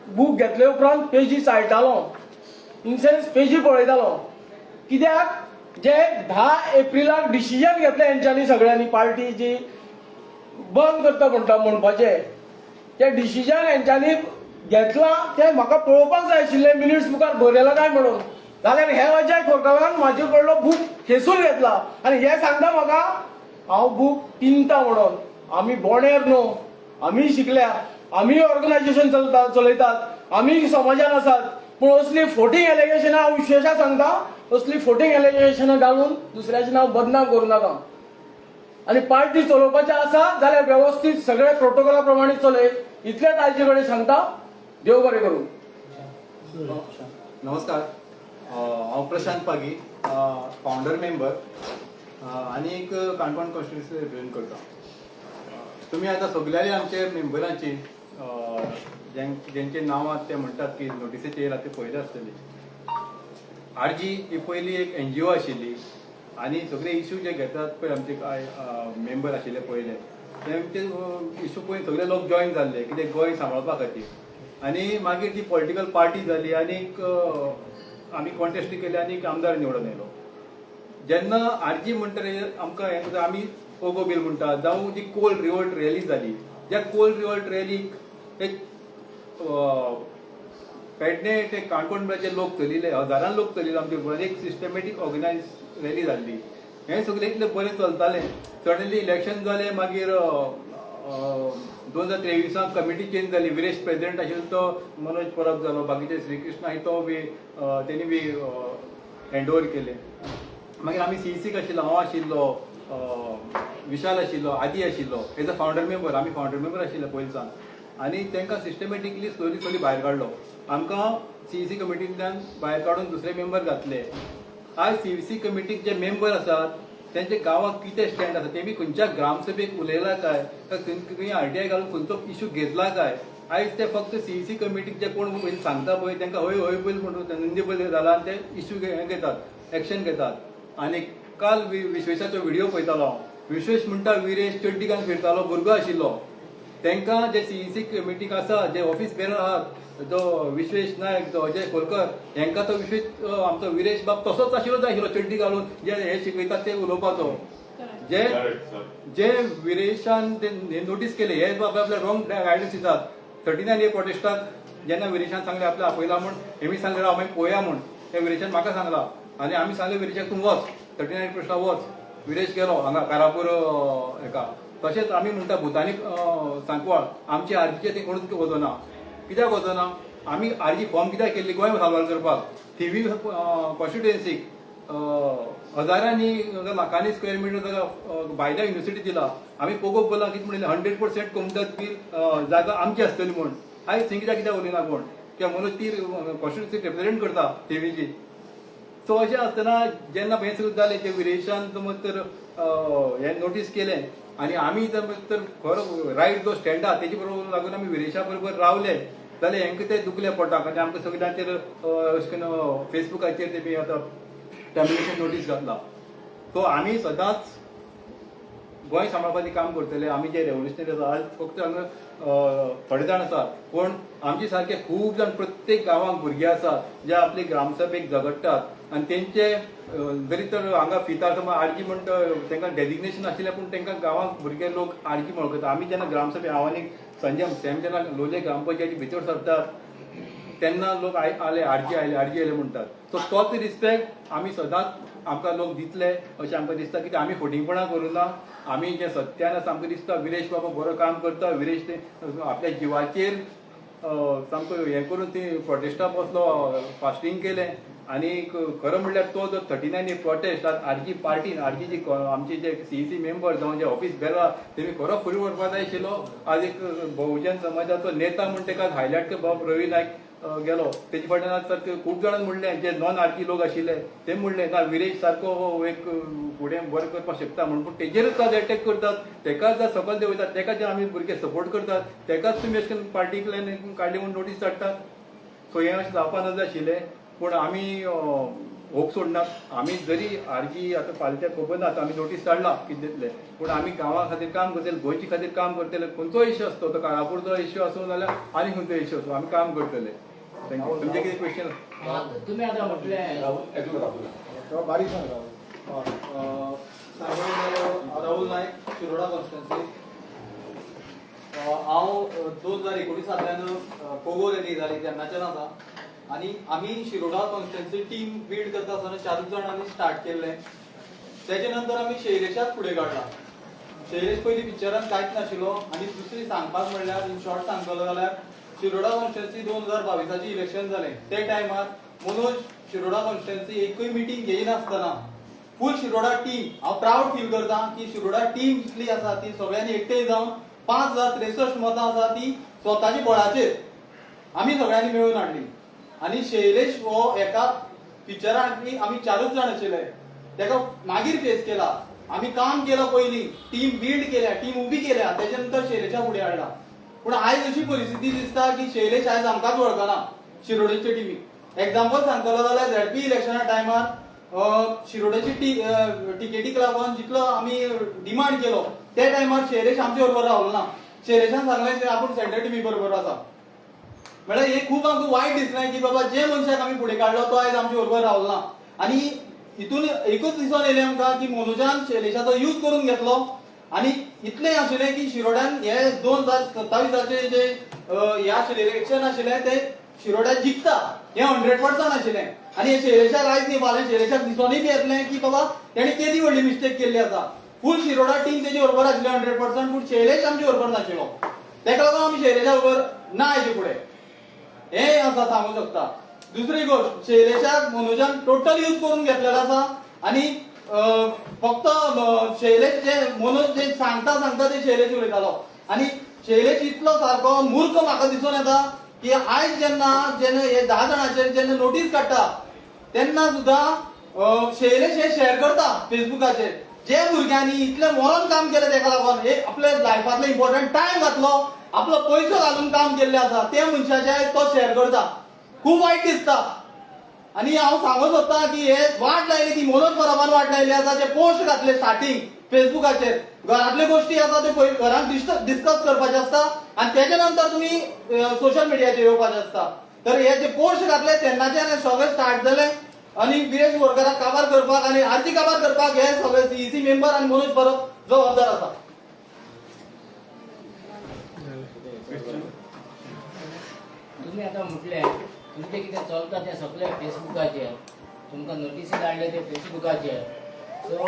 बूक घेतले उपरांत पेजी चाळटालो, इन सेन्स पेजी पळयतालो. कित्याक जे 10 एप्रिलाक डिसिजन घेतलें हेंच्यांनी सगळ्यांनी, पार्टी जी बंद करता म्हणटा म्हणपाचें, तें डिसिजन हेंच्यांनी घेतलां तें म्हाका पळोवपाक जाय आशिल्लें, मिनिट्स बुकार बरयलां काय म्हणून. जाल्यार हे अजय खोरगांवान म्हाजे कडलो बूक खेसून घेतला आनी हे सांगता म्हाका हांव बूक पिंता म्हणून. आमी बोणेर न्हू, आमी शिकल्या, आमी ऑर्गनायझेशन चलता चलयतात, आमी समाजान आसात. पूण असली फोटींग एलिगेशनां, हांव विश्वेशा सांगता, असली फोटींग एलिगेशनां घालून दुसऱ्याचें नांव बदनाम करूं नाका. आनी पार्टी चलोवपाचें आसा जाल्यार वेवस्थीत सगळे प्रोटोकॉला प्रमाणे चलय, इतलेंच आयचे कडेन सांगता. देव बरें करूं. नमस्कार, हांव प्रशांत पागी, फावंडर मेंबर आनी एक काणकोण कॉन्स्टिट्युन्सी रिप्रेझेंट करता. तुमी आतां सगल्यांनी आमचे मेंबरांची जेंचे नांवां ते म्हणटात की नोटिसेचेर येयला ते पळयले आसतली. आरजी ही पयली एक एनजीओ आशिल्ली. आनी सगळे इशू जे घेतात पळय आमचे काय मेंबर आशिल्ले पयले, तेमचे इशू पळय सगळे लोक जॉयन जाल्ले कितें गोंय सांबाळपा खातीर. आनी मागीर ती पॉलिटिकल पार्टी जाली आनीक आमी कॉन्टेस्ट केले आनी आमदार निवडून येयलो. जेन्ना आरजी म्हणटा आमकां हें करता, आमी पोगो बील म्हणटा जावं जी कोल रिवोल्ट रॅली जाली, ज्या कोल रिवोल्ट रॅलीक एक पेडणे ते काणकोणचे लोक चलिल्ले, हजारान लोक चलिल्ले आमचे गोंयांत, एक सिस्टमॅटीक ऑर्गनायज रॅली जाल्ली. हें सगळें इतलें बरें चलतालें. सडनली इलेक्शन जालें, मागीर 2023 कमिटी चेंज जाली. विरेश प्रेजिडेंट आशिल्लो तो मनोज परब जालो, बाकीचे श्रीकृष्ण आनी तो बी तेणी बी हँड ओवर केले. मागीर आमी सीईसीक आशिल्लो, हांव आशिल्लो, विशाल आशिल्लो, आदी आशिल्लो, एज अ फावंडर मेंबर. आमी फावंडर मेंबर आशिल्ले पयलसान आनी तांकां सिस्टमॅटिकली स्लोली स्लोली भायर काडलो. आमकां सीईसी कमिटींतल्यान भायर काडून दुसरे मेंबर घातले. आयज सीईसी कमिटीक जे मेंबर आसात तेंचे गांवाक कितें स्टँड आसा, तेमी खंयच्या ग्रामसभेक उलयला काय, काय खंय आरटीआय घालून खंयचो इशू घेतला काय, आयज ते फक्त सीईसी कमिटीक जे कोण पयलीं सांगता पळय तांकां हय हय पयलीं म्हणून नंदी पयलीं जाला आनी ते इशू हें घेतात, एक्शन घेतात. आनी काल विश्वेशाचो व्हिडिओ पळयतालो हांव. विश्वेश म्हणटा विरेश चड्डी घालून फिरतालो, भुरगो आशिल्लो. तांकां जे सीईसी कमिटीक आसा, जे ऑफिस बेरर आहात, जो विश्वेश नायक, जो अजय खोलकर, हेंकां तो विश्वेश आमचो विरेश बाब तसोच आशिल्लो जाय आशिल्लो, चड्डी घालून जे हे शिकयतात ते उलोवपाचो. जे करेक्ट सर. जे विरेशान ते नोटीस केले, हे बाबा आपल्या रॉंग गायडन्स दितात. 39 ए प्रोटेस्टाक जेन्ना विरेशान सांगलें आपल्या आपयला म्हूण, हेमी सांगलें राव मागीर पळोवया म्हूण, ते विरेशान म्हाका सांगला आनी आमी सांगलें विरेशाक तूं वच 39 प्रोटेस्टाक वच. विरेश गेलो हांगा कारापूर हेका. तशेंच आमी म्हणटा भुतानी सांकवाळ आमची आरजीचे ते कोणूच वचना. कित्याक वचना? आमी आरजी फॉर्म कित्याक केल्ली? गोंय साल्वार करपाक. थिवी कॉन्स्टिट्युएन्सीक हजारांनी लाखांनी स्क्वेअर मिटर जागा भायल्या युनिवर्सिटी दिला. आमी पोगो बोला कितें म्हणलें, 100% कोमतत बील जागा आमची आसतली म्हूण. आयज थंय कित्याक कित्याक उलयना कोण? कित्याक म्हणून ती कॉन्स्टिट्युन्सी रिप्रेझेंट करता थिवीची. सो अशें आसतना जेन्ना हें सगळें जालें, ते विरेशान समज तर हें नोटीस केलें आनी आमी जर तर खरो रायट जो स्टँड आहा तेजे बरोबर लागून आमी विरेशा बरोबर रावले जाल्यार हेंकां ते दुखले पोटाक आनी आमकां सगळ्यांचेर अशें करून फेसबुकाचेर तेमी आतां टर्मिनेशन नोटीस घातला. सो आमी सदांच गोंय सांबाळपाचें काम करतले. आमी जे रेव्होल्युशनरी आसा, आज फक्त हांगा थोडे जाण आसात, पूण आमचे सारके खूब जाण प्रत्येक गांवांक भुरगे आसात जे आपले ग्रामसभेक झगडटात आनी तेंचे जरी तर हांगा फितार समज आरजी म्हणटा तांकां डेजिग्नेशन आशिल्लें, पूण तांकां गांवांक भुरगे लोक आरजी वळखता. आमी जेन्ना ग्रामसभे हांव आनी संजय सॅम जेन्ना लोलये ग्रामपंचायती भितर सरतात तेन्ना लोक आले आरजी आयले, आरजी आयले म्हणटात. सो तोच रिस्पेक्ट आमी सदांच आमकां लोक दितले अशें आमकां दिसता. कित्याक आमी फटींगपणां करूं ना, आमी जें सत्यान आसा. आमकां दिसता विरेश बाबा बरो काम करता. विरेश ते आपल्या जिवाचेर सामको हें करून ती प्रोटेस्टा बसलो, फास्टींग केलें. आनी खरो म्हणल्यार तो जो 39 प्रोटेस्ट आरजी पार्टीन, आरजी जी आमचे जे सीईसी मेंबर जावं जे ऑफिस बेरर तेमी खरो फुडें व्हरपा जाय आशिल्लो. आज एक बहुजन समाजाचो नेता म्हूण तेका हायलायट बाब रवी नायक गेलो. तेजे फाटल्यान आज सारके खूब जाणांनी म्हणलें, जे नॉन आरजी लोक आशिल्ले ते म्हणले ना विरेश सारको हो एक फुडें बरें करपाक शकता म्हणून. पूण तेजेरूच आज एटॅक करतात, तेकाच आज सकयल देंवयतात, तेका जे आमी भुरगे सपोर्ट करतात तेकाच तुमी अशें करून पार्टींतल्यान काडली म्हूण नोटीस धाडटात. सो हें अशें जावपा नज आशिल्लें, पूण आमी होप सोडनात. आमी जरी आरजी आतां फाल्यां खबर ना, आतां आमी नोटीस काडला कितें दितले, पूण आमी गांवा खातीर काम करतले, गोंयचे खातीर काम करतले. खंयचो इश्यू आसतो, तो कारापूरचो इश्यू आसूं नाल्यार आनी खंयचो इश्यू आसूं, आमी काम करतले. Thank you. तुमचे कितें क्वेश्चन? तुम्ही आता म्हटले राहुल, राहुल. बारीक सांग राहुल. राहुल नायक, शिरोडा कॉन्स्टिट्युन्सी. हांव 2019सांतल्यान पोगो रॅली जाली तेन्नाच्यान आसा आनी आमी शिरोडा कॉन्स्टिट्युन्सी टीम बिल्ड करता आसतना चारूच जाणांनी स्टार्ट केल्लें. तेजे नंतर आमी शैलेशाक फुडें काडला. शैलेश पयलीं पिक्चरान कांयच नाशिल्लो. आनी दुसरी सांगपाक म्हणल्यार, इन शॉर्ट सांगतलो जाल्यार, शिरोडा कॉन्स्टिट्युन्सी 2022चें इलेक्शन जालें ते टायमार मनोज शिरोडा कॉन्स्टिट्युन्सी एकूय मिटींग घेयनासतना फूल शिरोडा टीम, हांव प्रावड फील करता की शिरोडा टीम जितली आसा ती सगळ्यांनी एकठांय जावन 5063 मतां आसा ती स्वताच्या बळाचेर आमी सगळ्यांनी मेळोवन हाडली. आनी शैलेश हो एका पिक्चरान आमी चारूच जाण आशिल्ले, तेका मागीर फेस केला. आमी काम केलं, पयलीं टीम बिल्ड केल्या, टीम उबी केल्या, तेच्या नंतर शैलेशा फुडें हाडला. पूण आयज अशी परिस्थिती दिसता की शैलेश आयज आमकांच वळखना शिरोडेचे टिमीक. एग्जाम्पल सांगतलो जाल्यार झेडपी इलेक्शना टायमार शिरोड्याची टिकेटीक लागून जितलो आमी डिमांड केलो त्या टायमार शैलेश आमचे बरोबर रावलो ना. शैलेशान सांगलें की आपूण सेंट्रल टिमी बरोबर आसा. म्हळ्यार हे खूब आमकां वायट दिसलें की बाबा जे मनशाक आमी फुडें काडलो तो आयज आमचे बरोबर रावलो ना. आनी हितून एकूच दिसून येयलें आमकां की मनोजान शैलेशाचो यूज करून घेतलो. आनी इतलें आशिल्लें की शिरोड्यान हे 2027 जे हे आशिल्ले इलेक्शन आशिल्लें ते शिरोड्यान जिखता हें 100% आशिल्लें. आनी हे शैलेशाक आयज न्ही फाल्यां शैलेशाक दिसोनूय बी येतलें की बाबा तेणी केदी व्हडली मिस्टेक केल्ली आसा. फूल शिरोडा टीम तेजे बरोबर आशिल्ली 100%, पूण शैलेश आमचे बरोबर नाशिल्लो. तेका लागून आमी शैलेशा बरोबर ना हेजे फुडें हे आसा सांगू शकता. दुसरी गोष्ट, शैलेशाक मनोजान टोटल यूज करून घेतलेलो आसा. आनी फक्त शैलेश जे मनोज जे सांगता सांगता ते शैलेश उलयतालो. आनी शैलेश इतलो सारको मूर्ख म्हाका दिसून येता की आयज जेन्ना जेन्ना हे 10 जाणांचेर जेन्ना नोटीस काडटा तेन्ना सुद्दां शैलेश हे शेअर करता फेसबुकाचेर. जे भुरग्यांनी इतलें मरण काम केलें तेका लागून हे आपल्या लायफांतलो इम्पॉर्टंट टायम घातलो, आपलो पयसो घालून काम केल्लें आसा, ते मनशाचे आयज तो शेअर करता. खूब वायट दिसता. आनी हांव सांगूंक सोदता की हे वाट लायली ती मनोज परबान वाट लायली आसा. जे पोस्ट घातले स्टार्टींग फेसबुकाचेर, घरांतल्यो गोश्टी आसा त्यो पयलीं घरांत डिस्कस करपाचे आसता आनी तेच्या नंतर तुमी सोशल मिडियाचेर येवपाचें आसता. तर हे जे पोस्ट घातले तेन्नाच्यान हे सगळें स्टार्ट जालें. आनी विरेश बोरकाराक काबार करपाक आनी आरजी काबार करपाक हे सगळे सीईसी मेंबर आनी मनोज परब जबाबदार आसा. तुम्ही आता म्हटले तुमचें कितें चलता तें सगळें फेसबुकाचेर, तुमकां नोटीसी धाडले ते फेसबुकाचेर. सो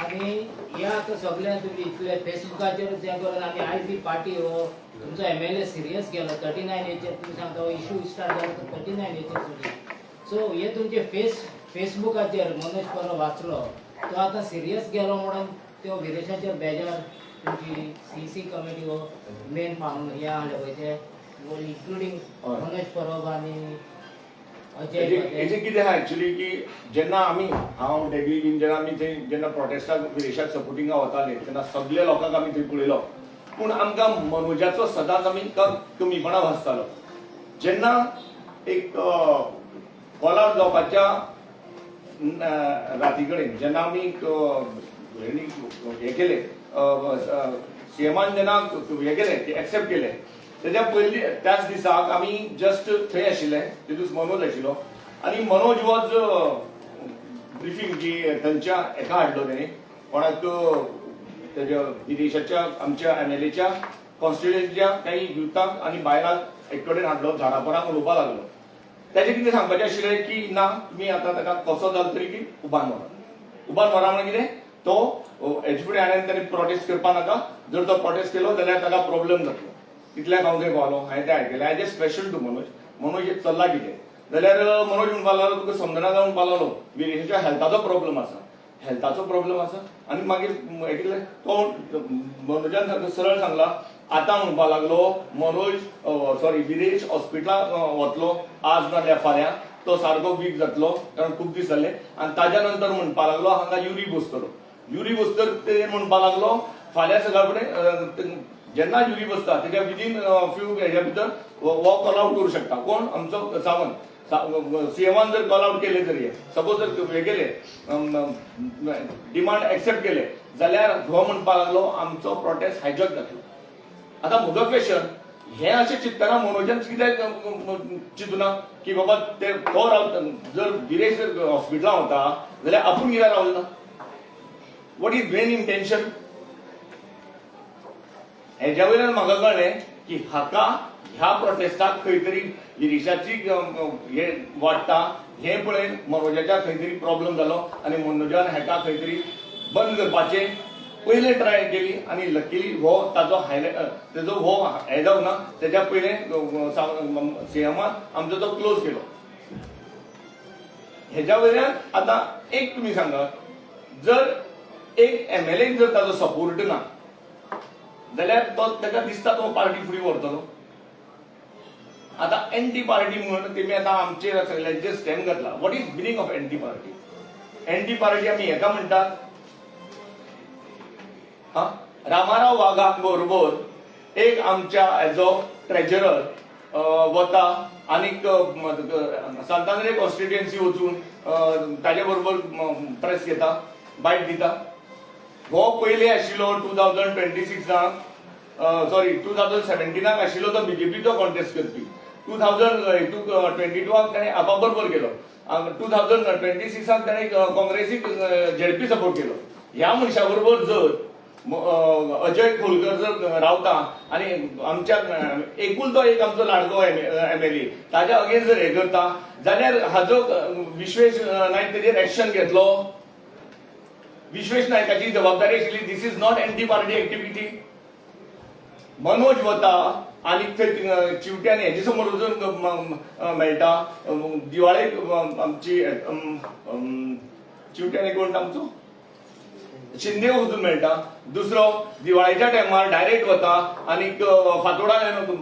आनी हे आतां सगळें तुमी इतले फेसबुकाचेर तें करून आनी आयज ही पार्टी हो तुमचो एमएलए सिरियस गेलो 39 एचेर. तुमी सांगता हो इशू स्टार्ट जालो तो 39 एचेर सोडली. सो हे तुमचे फेसबुकाचेर मनोज परब वाचलो तो आतां सिरियस गेलो म्हणून त्यो विरेशाचेर बेजार. तुमची सीसी कमिटी हो मेन फावंड हे आहले पळय ते इन्क्लुडींग मनोज परब आनी अजय हेजे कितें आहा एक्चुली की जेन्ना आमी, हांव डेगी बीन जेन्ना आमी थंय जेन्ना प्रोटेस्टाक विरेशाक सपोर्टिंगाक वताले तेन्ना सगळे लोकांक आमी थंय पळयलो, पूण आमकां मनोजाचो सदांच आमी कमीपणा भासतालो. जेन्ना एक कॉल आवट जावपाच्या राती कडेन जेन्ना आमी हें केलें, सीएमान जेन्ना हें केलें, एक्सेप्ट केलें, तेज्या पयलीं त्याच दिसाक आमी जस्ट थंय आशिल्ले. ते दीस मनोज आशिल्लो आनी मनोज वॉज ब्रिफींग की थंयच्या हेका हाडलो तेणी कोणाक, तेज्या विदेशाच्या आमच्या एमएलएच्या कॉन्स्टिट्युएन्सीच्या काही युथांक आनी बायलांक एक कडेन हाडलो, झाडां पोंदाक उलोवपाक लागलो. तेजें कितें सांगपाचें आशिल्लें की ना, तुमी आतां ताका कसो जालो तरी की उबान व्हरा, उबान व्हरा. म्हणल्यार कितें, तो हेजे फुडें हाणें ताणें प्रोटेस्ट करपा नाका, जर तो प्रोटेस्ट केलो जाल्यार ताका प्रॉब्लेम जातलो. इतल्याक हांव थंय पावलो. हांवें तें आयकलें. I just question to Manoj, Manoj हें चल्लां कितें? जाल्यार मनोज म्हणपाक लागलो, तुका समजना जावन म्हणपाक लागलो, विरेशाच्या हेल्थाचो प्रॉब्लेम आसा, हेल्थाचो प्रॉब्लेम आसा. आनी मागीर हें कितें, तो मनोजान सरळ सांगला, आतां म्हणपाक लागलो मनोज, सॉरी, विरेश हॉस्पिटलाक वतलो आज नाजाल्यार फाल्यां, तो सारको वीक जातलो कारण खूब दीस जाले. आनी ताज्या नंतर म्हणपाक लागलो हांगा युरी बसतलो, युरी बसतर ते म्हणपाक लागलो फाल्यां सकाळ फुडें जेन्ना युरी बसता तेज्या विदीन फ्यू हेज्या भितर हो कॉल आउट करूं शकता. कोण? आमचो सावंत. सीएमान जर कॉल आउट केले तरी, सपोज जर हे केले, डिमांड एक्सेप्ट केले जाल्यार हो म्हणपाक लागलो आमचो प्रोटेस्ट हायजॅक जातलो. आतां म्हजो क्वेश्चन, हे अशें चिंतना मनोजान कित्याक चिंतना की बाबा ते तो राव, जर विरेश जर हॉस्पिटलान वता जाल्यार आपूण कित्याक रावलो ना? What is main intention? हेज्या वयल्यान म्हाका कळ्ळें की हाका ह्या प्रोटेस्टाक खंय तरी विरेशाची हे वाडटा हें पळयन मनोजाच्या खंय तरी प्रॉब्लम जालो आनी मनोजान हेका खंय तरी बंद करपाचें पयलें ट्राय केली. आनी लकीली हो ताजो हायलायट, तेजो हो हे जावंक ना. तेज्या पयलें सीएमान आमचो तो क्लोज केलो. हेज्या वयल्यान आतां एक तुमी सांगात, जर एक एमएलए जर ताजो सपोर्ट ना जाल्यार तो ताका दिसता तो पार्टी फुडें व्हरतलो? आतां एंटी पार्टी म्हणून तेमी आतां आमचेर सगळ्यांचेर स्टॅम्प घातला. What is meaning of anti party? Anti party आमी हेका म्हणटात हा, रामाराव वाघा बरोबर एक आमच्या एज अ ट्रेजरर वता. आनीक सांतांद्रे कॉन्स्टिट्युएन्सी वचून ताजे बरोबर प्रेस घेता, बायट दिता. हो पयले आशिल्लो 2026, सॉरी, 2017 आशिल्लो तो बीजेपीचो कॉन्टेस्ट करपी. 2022 ताणें आपा बरोबर गेलो. 2026 ताणें काँग्रेसीक झेडपी सपोर्ट केलो. ह्या मनशा बरोबर जर अजय खोलकर जर रावता आनी आमच्या एकुलतो एक आमचो लाडको एमएलए ताज्या अगेन्स्ट जर हे करता जाल्यार हाजो विश्वेश नायक तेजेर एक्शन घेतलो. विश्वेश नायकाची जबाबदारी आशिल्ली. This is not anti party activity. Manoj वता आनी थंय चिवट्यान हेजे समोर वचून मेळटा. दिवाळेक आमची चिवट्यानी कोण आमचो शिंदे वचून मेळटा. दुसरो दिवाळेच्या टायमार डायरेक्ट वता आनीक फातोडा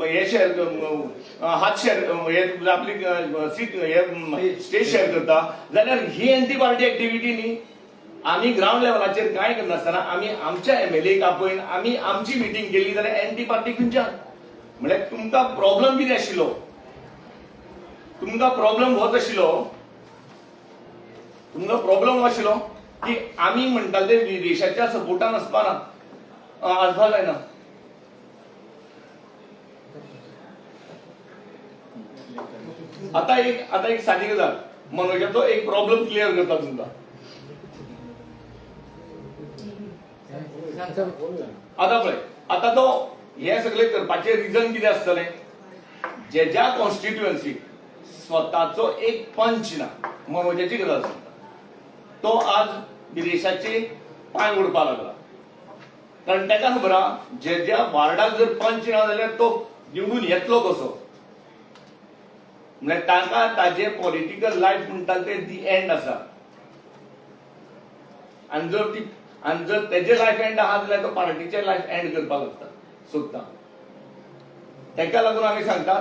हे शेअर हात शेअर हे आपली सीट हे स्टेज शेअर करता जाल्यार ही एंटी पार्टी एक्टिविटी न्ही. आमी ग्रावंड लेवलाचेर कांय करनासतना आमी आमच्या एमएलए आपयन आमी आमची मिटींग केली जाल्यार एंटी पार्टी खंयच्यान? म्हळ्यार तुमकां प्रॉब्लम कितें आशिल्लो? तुमकां प्रॉब्लम होच आशिल्लो, तुमकां प्रॉब्लम हो आशिल्लो की आमी म्हणटाले ते विदेशाच्या सपोर्टान आसपाना, आसपा जायना. आता एक सादी गजाल, मनोजाचो एक प्रॉब्लम क्लियर करता तुमकां. आता पळय, आता तो हे सगळे करपाचे रिजन कितें आसतलें? जेज्या कॉन्स्टिट्युएन्सीक स्वताचो एक पंच ना, मनोजाची गजाल सांगता, तो आज विदेशाचे पांय ओडपा लागला. कारण ताका खबर आहा, जे ज्या वार्डाक जर पंच ना जाल्यार तो निवडून येतलो कसो. म्हळ्यार ताका ताजे पॉलिटिकल लायफ म्हणटा ते दी एंड आसा. आनी जर तेजे लायफ एंड आहा जाल्यार तो पार्टीचे लायफ एंड करपाक लागता सोदता. ताका लागून आमी सांगता,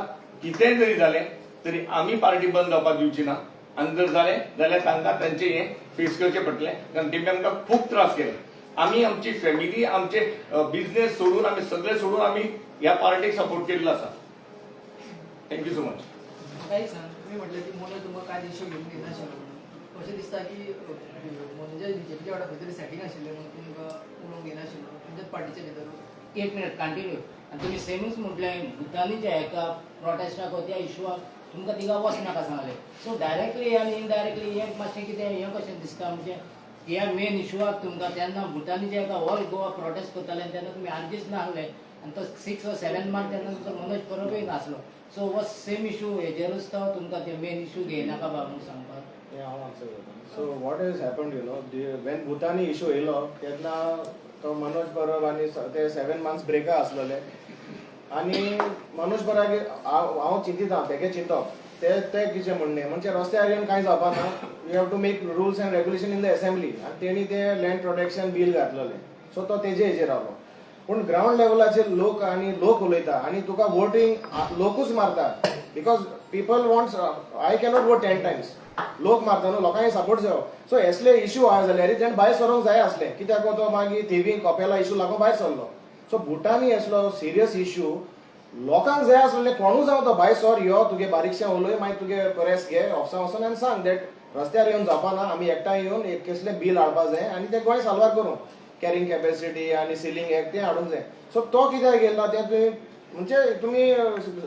कितेंय जरी जालें तरी आमी पार्टी बंद जावपाक दिवची ना. आनी जर जालें जाल्यार तांकां तांचे हे फेस करचें पडटलें, कारण तेमी आमकां खूब त्रास केले. आमी आमची फॅमिली, आमचे बिझनेस सोडून, आमी सगळे सोडून आमी ह्या पार्टीक सपोर्ट केल्लो आसा. Thank you so much. म्हाका एक सांग, तुमी म्हटलें की मनोज तुमकां कांय इश्यू घेवन घेनाशिल्लो म्हणून. अशें दिसता की मनोजा बीजेपीच्या वांगडा खंय तरी सेटींग आशिल्लें म्हणून तुमकां उलोवंक घेनाशिल्लो तुमच्याच पार्टीच्या भितर? एक मिनिट, कंटिन्यू. आनी तुमी सेमूच म्हटलें, भुतानीच्या हेका प्रोटेस्टाक त्या इशुआक तुमकां थिंगा वचनाका सांगलें. सो डायरेक्टली आनी इनडायरेक्टली हें मातशें कितें हें कशें दिसता, म्हणजे ह्या मेन इशुआक तुमकां तेन्ना भुतानीच्या एका ऑल गोवा प्रोटेस्ट करताले आनी तेन्ना तुमी आर्जीच नासले आनी तो 6 ऑर 7 मार्च तेन्ना तुमचो मनोज परबूय नासलो. सो हो सेम इशू हेजेरूच तो तुमकां ते मेन इशू घेयनाका बा म्हणून सांगपाक. हें हांव आन्सर करता. So what has happened, when Bhutani issue येयलो तेन्ना तो मनोज परब आनी ते 7 मंथ्स ब्रेका आसलेले आनी मनोज परबाक हांव चिंतिता, तेगे चिंतप ते ते कितें म्हणणें म्हणजे रस्त्यार येवन कांय जावपा ना, you have to make rules and regulation in the assembly. आनी तेणी ते लँड प्रोटेक्शन बील घातलेलें. सो तो तेजे हेजेर रावलो. पूण ग्रावंड लेवलाचेर लोक आनी लोक उलयता आनी तुका वोटींग लोकूच मारता, because people wants, I cannot vote 10 times. लोक मारता न्हू, लोकांक सपोर्ट जायो. सो असले इशू आहा जाल्यार तेणें भायर सरोंक जाय आसलें. कित्याक तो मागीर थिवींग कपेला इशू लागून भायर सरलो. सो भुटानी असलो सिरियस इशू लोकांक जाय आसलें, कोणूय जावं, तो भायर सर, यो, तुगे बारीकशें उलय, मागीर तुगे प्रेस घे, ऑफिसा वचोन आनी सांग that रस्त्यार येवन जावपा ना, आमी एकठांय येवन एक कसलें बील हाडपा जाय आनी तें गोंय साल्वार करूं, कॅरिंग कॅपॅसिटी आनी सिलिंग एक्ट तें हाडूंक जाय. सो तो कित्याक गेला तें तुमी म्हणजे तुमी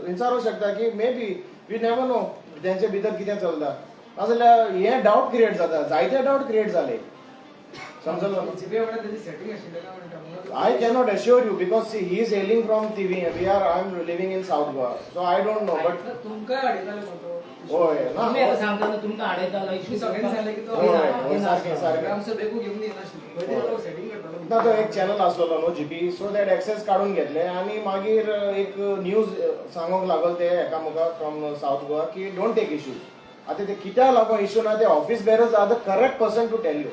विचारूंक शकता की maybe, we never know, तेंचे भितर कितें चलता. नाजाल्यार हें डावट क्रिएट जाता, जायते डावट क्रिएट जाले, समजलो? बीजेपी वांगडा तेजें सेटींग आशिल्लें काय म्हणटा म्हणून? I cannot assure you because see, he is hailing from Tivim. I am living in South Goa, so I don't know. But तुमकांय हाडयताले म्हणतो. होय ना. तुमी आतां सांगता न्हू, तुमकां हाडयतालो इशू. तुमी सगळ्यांनी सांगलें की तो होय होय, सारकें सारकें. आमचो बेगू घेवन येनाशिल्लो, खंय तरी सेटींग करतालो. ना, तो एक चॅनल आसलेलो न्हू जीपी, सो that access काडून घेतले आनी मागीर एक न्यूज सांगोंक लागल ते एकामुखार फ्रॉम सावथ गोवा की don't take issues. आतां ते कित्याक लागून इशू ना ते office bearers are the correct person to tell you.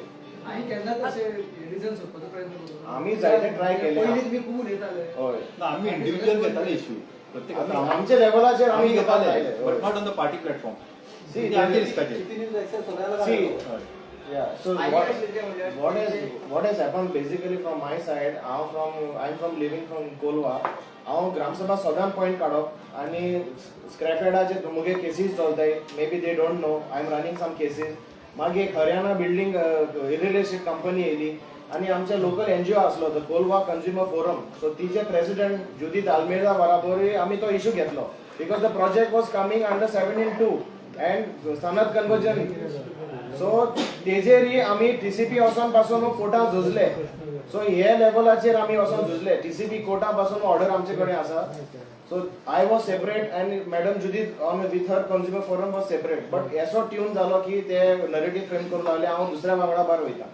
आनी केन्नाच अशें रिजन सोदपाचो प्रयत्न करूं? आमी जायते try केले. पयलीं तुमी खूब उलयताले. हय. ना, आमी इंडिव्हिज्युअल घेताले इश्यू प्रत्येक आमच्या लेवलाचेर आमी आमी घेताले, घेताले. But not on the party platform. See, आमचे रिस्काचेर. न्यूज एक्सेस सगळ्याला See, Yeah. So what has happened basically from my side? I'm from living from Colva. हांव ग्रामसभा सदां पॉयंट काडप आनी स्क्रॅपयार्डाचे मुगे cases चलताय. Maybe they don't know I am running some cases. मागीर एक Haryana building real estate company येयली आनी आमचे लोकल एनजीओ आसलो, the Colva consumer forum, so तिचे प्रेसिडेंट जुदीत आल्मेदा बराबरूय आमी तो इशू घेतलो because the project was coming under 17(2) and Sanat conversion. So तेजेरय आमी टीसीपी वचोन पासून कोर्टात झुजले. सो हे लेवलाचेर आमी वचोन झुजले. टीसीपी कोर्टा पासून ऑर्डर आमचे कडेन आसा. So I was separate and Madam Judith on with her consumer forum was separate, but असो ट्यून जालो की ते नरेटीव फ्रेम करूंक लागले, हांव दुसऱ्या वांगडा बार वयता.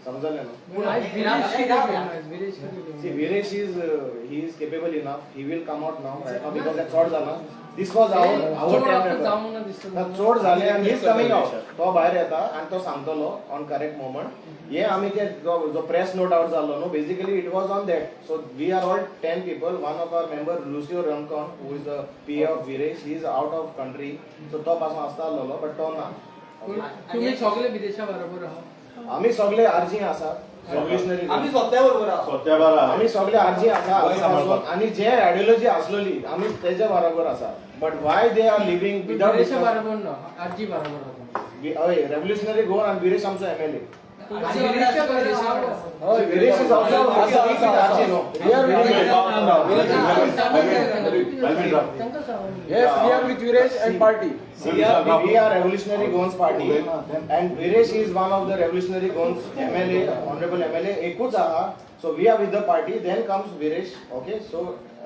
समजलें न्हू? आयज विरेश कितें केलें? आयज विरेश कितें केलें? See, Viresh is he is capable enough. He will come out now right now because that चड जाला. This was our चड 10 आतां member. जावंक ना दिसता. ना, चड जाले आनी he is coming out. तो भायर येता आनी तो सांगतलो ऑन करेक्ट मोमेंट. हे आमी ते जो प्रेस नोट आउट जाल्लो न्हू, basically it was on that. So we are all 10 people. One of our member, Lucio Rancon, who is the PA of Viresh, he is out of country, so तो पासून आसता आहलोलो, but तो ना. पूण तुमी सगळे विदेशा बरोबर आहा? आमी सगळे आरजी आसा, रेव्होल्युशनरी. आमी स्वता बरोबर आहा. सोत्या बारा. आमी सगळे आरजी आसा. गोंय सांबाळपाक. आनी जे आयडियोलॉजी आसलोली आमी तेज्या बरोबर आसा, but why they are living without Vidisha बरोबर ना, आरजी बरोबर आहा तुमी. हय, रेव्होल्युशनरी गोवन आनी विरेश आमचो एमएलए. पूण विरेशा बरोबर आहा. हय, विरेश is also आसा, आसा, आसा. We are with तांकां सांग. Yes, we are with Viresh and party. We are Revolutionary Goans Party and Viresh is one of the Revolutionary Goans MLA, honorable MLA, एकूच आहा. So we are with the party, then comes Viresh, okay? So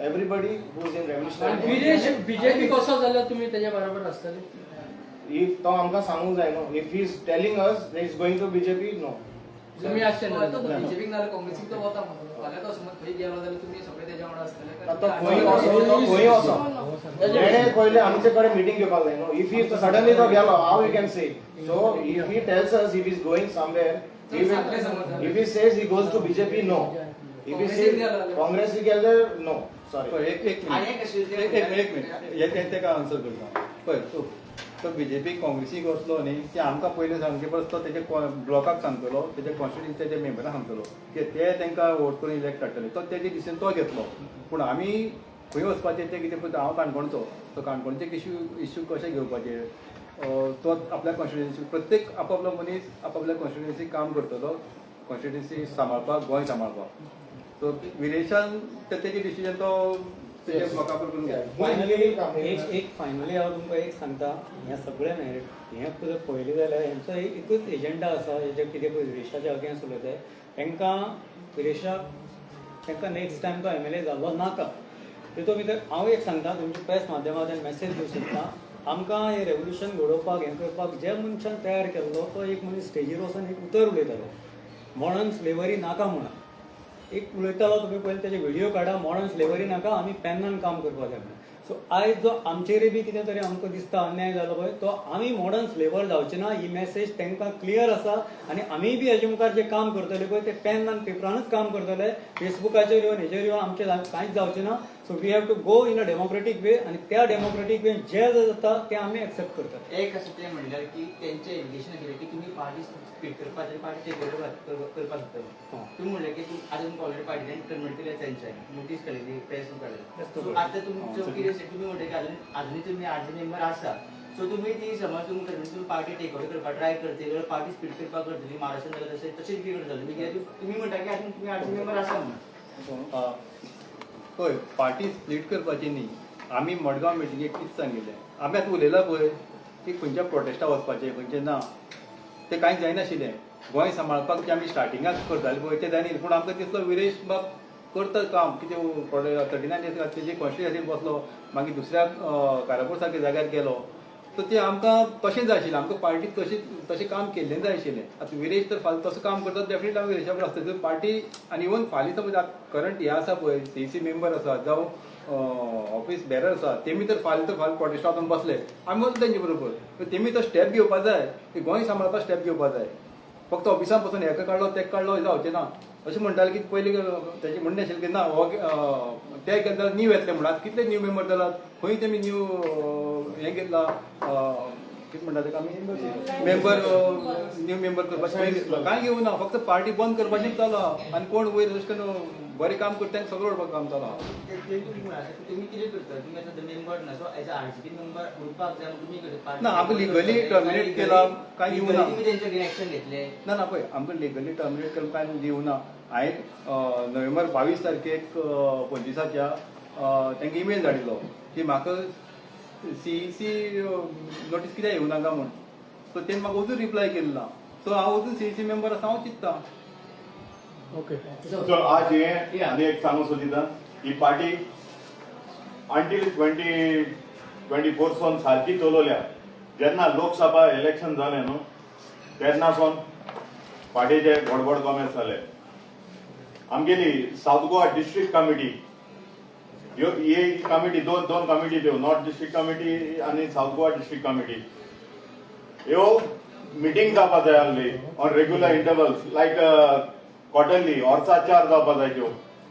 everybody who is in Revolutionary. Viresh BJP कसो जाल्यार तुमी तेज्या बरोबर आसतले? If तो आमकां सांगूंक जाय न्हू, if he is telling us he is going to BJP, no. तुमी आसचे तो ना. बीजेपीक नाल्यार काँग्रेसीक तो वता म्हणून फाल्यां तो समज खंय गेलो जाल्यार तुमी सगळे तेज्या वांगडा आसतले. तो खंय वचो, तो खंय वचो, तेणे पयले आमचे कडेन मिटींग घेवपाक जाय न्हू. If he suddenly तो गेलो, how you can say? So if he tells us if is going somewhere, if he says he goes to BJP, no. If he says Congress गेले, नो, सॉरी. पळय, एक एक minute, एक एक एक minute, हे तें तेका आन्सर करता. पळय, तो तो बीजेपी काँग्रेसीक वतलो न्ही, ते आमकां पयलीं सांगचे परस तो तेजे ब्लॉकाक सांगतलो, तेजे कॉन्स्टिट्युन्सीच्या मेंबरांक सांगतलो की ते तांकां वोट करून इलेक्ट काडटले. तो तेजे दिशेन तो घेतलो. पूण आमी खंय वचपाचें तें कितें पळय, हांव काणकोणचो, तो काणकोणचे इश्यू कशे घेवपाचे, तो आपल्या कॉन्स्टिट्युन्सी, प्रत्येक आपापलो मनीस आपापल्या कॉन्स्टिट्युन्सी काम करतलो, कॉन्स्टिट्युन्सी सांबाळपाक, गोंय सांबाळपाक. सो विरेशान तेजे डिसिजन तो तेजे ब्लॉका करून घेतला. फायनली एक एक फायनली हांव तुमकां एक सांगता, हें सगळें मेरिट हें जर पळयलें जाल्यार हेंचो एकूच एजंडा आसा. हेजे कितें पळय विरेशाच्या अगेन्स्ट उलयताय, तांकां विरेशाक तांकां नेक्स्ट टायम तो एमएलए जाल्लो नाका. तितून भितर हांव एक सांगता, तुमच्या प्रेस माध्यमांतल्यान मॅसेज दिवंक सोदता, आमकां हें रेवोल्युशन घडोवपाक हें करपाक जे मनशान तयार केल्लो तो एक मनीस स्टेजीर वचून एक उतर उलयतालो, मॉडर्न स्लेवरी नाका म्हणून एक उलयतालो. तुमी पयलीं तेजे व्हिडिओ काडा. मॉडर्न स्लेवरी नाका, आमी पेन्नान काम करपाक जाय म्हणून. सो आयज जो आमचेरय बी कितें तरी आमकां दिसता अन्याय जालो पळय, तो आमी मॉडर्न स्लेवर जावचे ना, ही मॅसेज तांकां क्लियर आसा. आनी आमी बी हेजे मुखार जे काम करतले पळय ते पेन आनी पेपरानूच काम करतले. फेसबुकाचेर येवन हेजेर येवन आमचें कांयच जावचें ना. So we have to go in a democratic way आनी त्या डेमोक्रेटीक वे जे जाता तें आमी एक्सेप्ट करतले. एक आसा तें म्हणल्यार की तेंचें एलिगेशन आशिल्लें की तुमी पार्टी स्प्लीट करपाक, पार्टी टेक ओवर करपाक सोदता. तुमी म्हणलें की आतां तुमकां ऑलरेडी पार्टीन टर्मिनेट केल्या, तेंच्यानी नोटीस काडलेली, प्रेस काडलेली. सो आतां तुमचो कितें, तुमी म्हणटा की अजून अजुनूय तुमी आरजी मेंबर आसा, सो तुमी ती समज तुमकां तुमी पार्टी टेक ओवर करपाक ट्राय करतली जाल्यार पार्टी स्प्लीट करपाक करतली महाराष्ट्रान जाल्यार तशें तशेंच कितें करतले? कित्याक तुमी म्हणटा की अजून तुमी आरजी मेंबर आसा म्हणून. पळय, पार्टी स्प्लीट करपाची न्ही. आमी मडगांव मिटिंगेक कितें सांगिल्लें, आमी आतां उलयला पळय की खंयच्या प्रोटेस्टा वचपाचें खंयचें ना, तें कांयच जायनाशिल्लें. गोंय सांबाळपाक जें आमी स्टार्टिंगाक करताले पळय तें जायना. पूण आमकां दिसलो विरेश बाब करता काम कितें, 39 तेजे कॉन्स्टिट्युन्सीन बसलो, मागीर दुसऱ्या कारापूर सारक्या जाग्यार गेलो. सो तें आमकां तशें जाय आशिल्लें, आमकां पार्टीक तशें तशें काम केल्लें जाय आशिल्लें. आतां विरेश तर फाल्यां तसो काम करता, डेफिनेटली आमी विरेशा बरोबर आसतले पार्टी. आनी इवन फाल्यां समज करंट हें आसा पळय, सीईसी मेंबर आसा जावं ऑफिस बेरर आसा, तेमी तर फाल्यां तर फाल्यां प्रोटेस्टा वचून बसले, आमी वचून तेंचे बरोबर. तेमी तो स्टेप घेवपा जाय की गोंय सांबाळपाक स्टेप घेवपा जाय. फक्त ऑफिसान बसून हेका काडलो तेका काडलो जावचें ना. अशें म्हणटाले की पयलीं तेजें म्हणणें आशिल्लें की ना, हो ते केले जाल्यार नीव येतले म्हणून. आतां कितले न्यू मेंबर जाल्यात, खंय तेमी न्यू हें घेतला. कितें म्हणटा तेका आमी मेंबर, न्यू मेंबर करपाचें कांय घेवना, फक्त पार्टी बंद करपाचें चालू आहा आनी कोण वयर अशें करून बरें काम करता तांकां सगळें उडोवपाक काम चालू आहा. तुमी कितें करता? तुमी आतां मेंबर ना, so as a RGP member उरपाक जाय म्हणून तुमी करता? ना, आमकां legally terminate केला, कांय दिवना. तुमी तेंच्या एक्शन घेतले? ना ना, पळय, आमकां लिगली टर्मिनेट केलें कांय दिवना. हांवें नोव्हेंबर 22 तारखेक 25आच्या तांकां इमेल धाडिल्लो की म्हाका सीईसी नोटीस कित्याक येवं नाका म्हूण. सो तेणी म्हाका अजून रिप्लाय केली ना. सो हांव अजून सीईसी मेंबर आसा हांव चिंत्ता. ओके. सो आज हे आनी एक सांगू सोदिता, ही पार्टी अंटील 2024 सोन सारकी चलोवल्या. जेन्ना लोकसभा इलेक्शन जालें न्हू, तेन्ना सोन पार्टीचे गडबड कॉमेस जाले. आमगेली सावथ गोवा डिस्ट्रिक्ट कमिटी, ह्यो ही कमिटी, दोन दोन कमिटी त्यो, नॉर्थ डिस्ट्रिक्ट कमिटी आनी सावथ गोवा डिस्ट्रिक्ट कमिटी, ह्यो मिटींग जावपा जाय आहली on regular intervals, like quarterly, वर्सा चार जावपा जाय त्यो.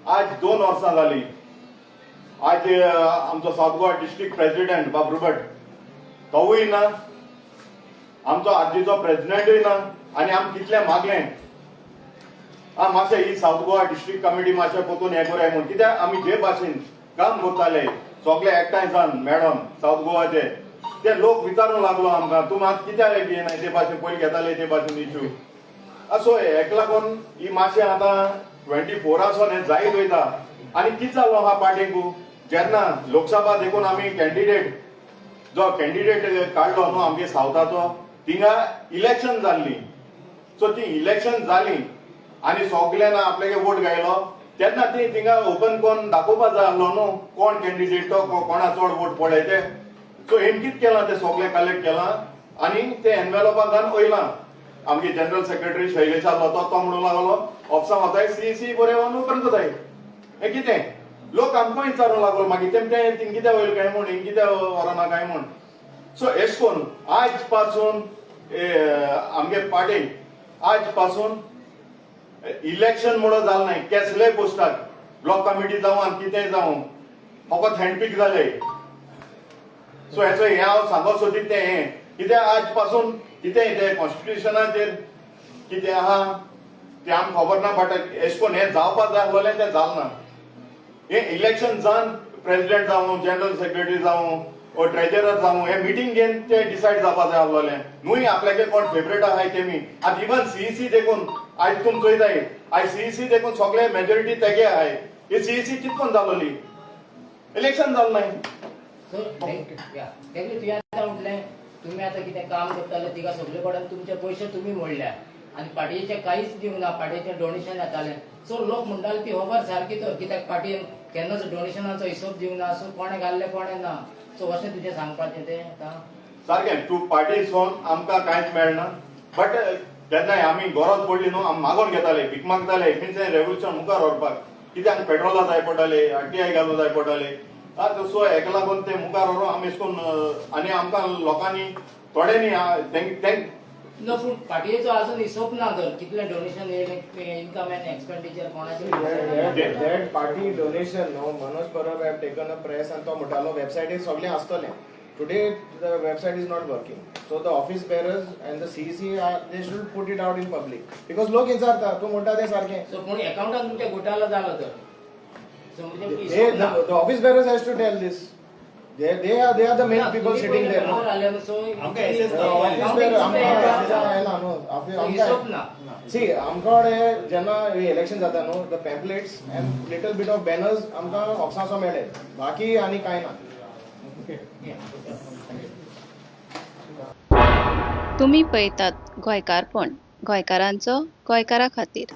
आज 2 वर्सां जालीं. आज आमचो सावथ गोवा डिस्ट्रिक्ट प्रेसिडेंट बाब रुबट तोवूय ना, आमचो आरजीचो प्रेसिडेंटूय ना. आनी आमी कितलें मागलें, आ मातशें ही सावथ गोवा डिस्ट्रिक्ट कमिटी मातशें परतून हें करूया म्हूण, कित्याक आमी जे भाशेन काम करताले सगळे एकठांय जावन मॅडम सावथ गोवाचे, ते लोक विचारूंक लागलो आमकां, तूं आतां कित्याक घेयनाय ते भाशेन पयलीं घेताले ते भाशेन इश्यू. सो हेका लागून ही मातशें आतां 24 सोन हें जायत वयता. आनी कितें जालो आहा पार्टीकू, जेन्ना लोकसभा देखून आमी कॅन्डिडेट, जो कॅन्डिडेट काडलो न्हू आमगे सावथाचो, थिंगा इलेक्शन जाल्ली. सो ती इलेक्शन जाली आनी सगल्यांना आपल्यागे वोट घायलो, तेन्ना ती थिंगा ओपन कोण दाखोवपा जाय आसलो न्हू, कोण कॅन्डिडेट तो, कोणा चड वोट पडले ते. सो हेम कितें केलां, ते सगळें कलेक्ट केलां आनी ते एनवेलोपान घालून वयलां. आमगे जनरल सेक्रेटरी शैलेश आसलो, तो तो म्हणूंक लागलो, ऑफिसा वताय, सीईसी बरें ओपन करताय. हें कितें, लोक आमकां विचारूंक लागलो मागीर, तेम तें थिंग कित्याक वयलें काय म्हूण, हिंग कित्याक व्हरना काय म्हूण. सो एश कोन आज पासून आमगे पार्टी आज पासून इलेक्शन म्हणून जालें नाय केसले पोस्टाक, ब्लॉक कमिटी जावं आनी कितेंय जावं, फकत हँडपीक जाले. सो हेचो हें हांव सांगो सोदीत तें हें, कित्याक आज पासून कितें तें कॉन्स्टिट्युशनाचेर कितें आहा तें आमकां खबर ना, बट एश कोन हें जावपा जाय आसलोलें तें जालें ना. हें इलेक्शन जावन प्रेसिडेंट जावं, जनरल सेक्रेटरी जावं ओ ट्रेजरर जावं, हे मिटींग घेवन ते डिसायड जावपा जाय आसलोलें न्हू आपल्याके कोण फेवरेट आहाय तेमी. आतां इवन सीईसी देखून आयज तुमी चोयताय, आयज सीईसी देखून सगळे मेजॉरिटी तेगे आहाय. ही सीईसी कितकोन जालोली? इलेक्शन जालें नाय. सो तेगे तुवें आतां म्हटलें, तुमी आतां कितें काम करताले तिका सगळे कडेन तुमचे पयशे तुमी मोडल्या आनी पार्टीचे कांयच दिवंक ना, पार्टीचें डोनेशन येतालें. सो लोक म्हणटाले ती खबर सारकी तर, कित्याक पार्टीन केन्नाच डोनेशनाचो हिशोब दिवंक ना, सो कोणें घाल्लें कोणें ना. सो अशें तुजें सांगपाचें तें आतां? सारकें, तूं पार्टी सोन आमकां कांयच मेळना, बट तेन्नाय आमी गरज पडली न्हू, आमी मागोन घेताले, भीक मागताले, मिन्स रेव्होल्युशन मुखार व्हरपाक, कित्याक पेट्रोला जाय पडटाले, आरटीआय घालूं जाय पडटाले. आतां सो हेका लागून ते मुखार व्हरून आमी एश कोन्न आनी आमकां लोकांनी थोड्यांनी तेंक ना, पूण पार्टीचो अजून हिशोब ना तर, कितलें डोनेशन येयलें, इन्कम एन्ड एक्सपेंडिचर कोणाचें. That party donation, no, Manoj Parab have taken a press and तो म्हणटालो वेबसायटीर सगळें आसतलें. Today the website is not working, so the office bearers and the CEC are, they should put it out in public, because लोक विचारता. तूं म्हणटा तें सारकें. सो पूण एकाउंटान तुमच्या घोटाळा जालो तर, सो म्हणजे They, हिशोब ना. the office bearers has to tell this. They are the main people sitting there, no? आमकां The office bearer, आमकां आयला न्हू, हिशोब ना. सी, आमकां जेन्ना इलेक्शन जाता न्हू, the pamphlets and little bit of banners आमकां ऑफिसाचो मेळ्ळे, बाकी आनी कांय ना. तुमी पळयतात गोंयकारपण, गोंयकारांचो गोंयकारा खातीर.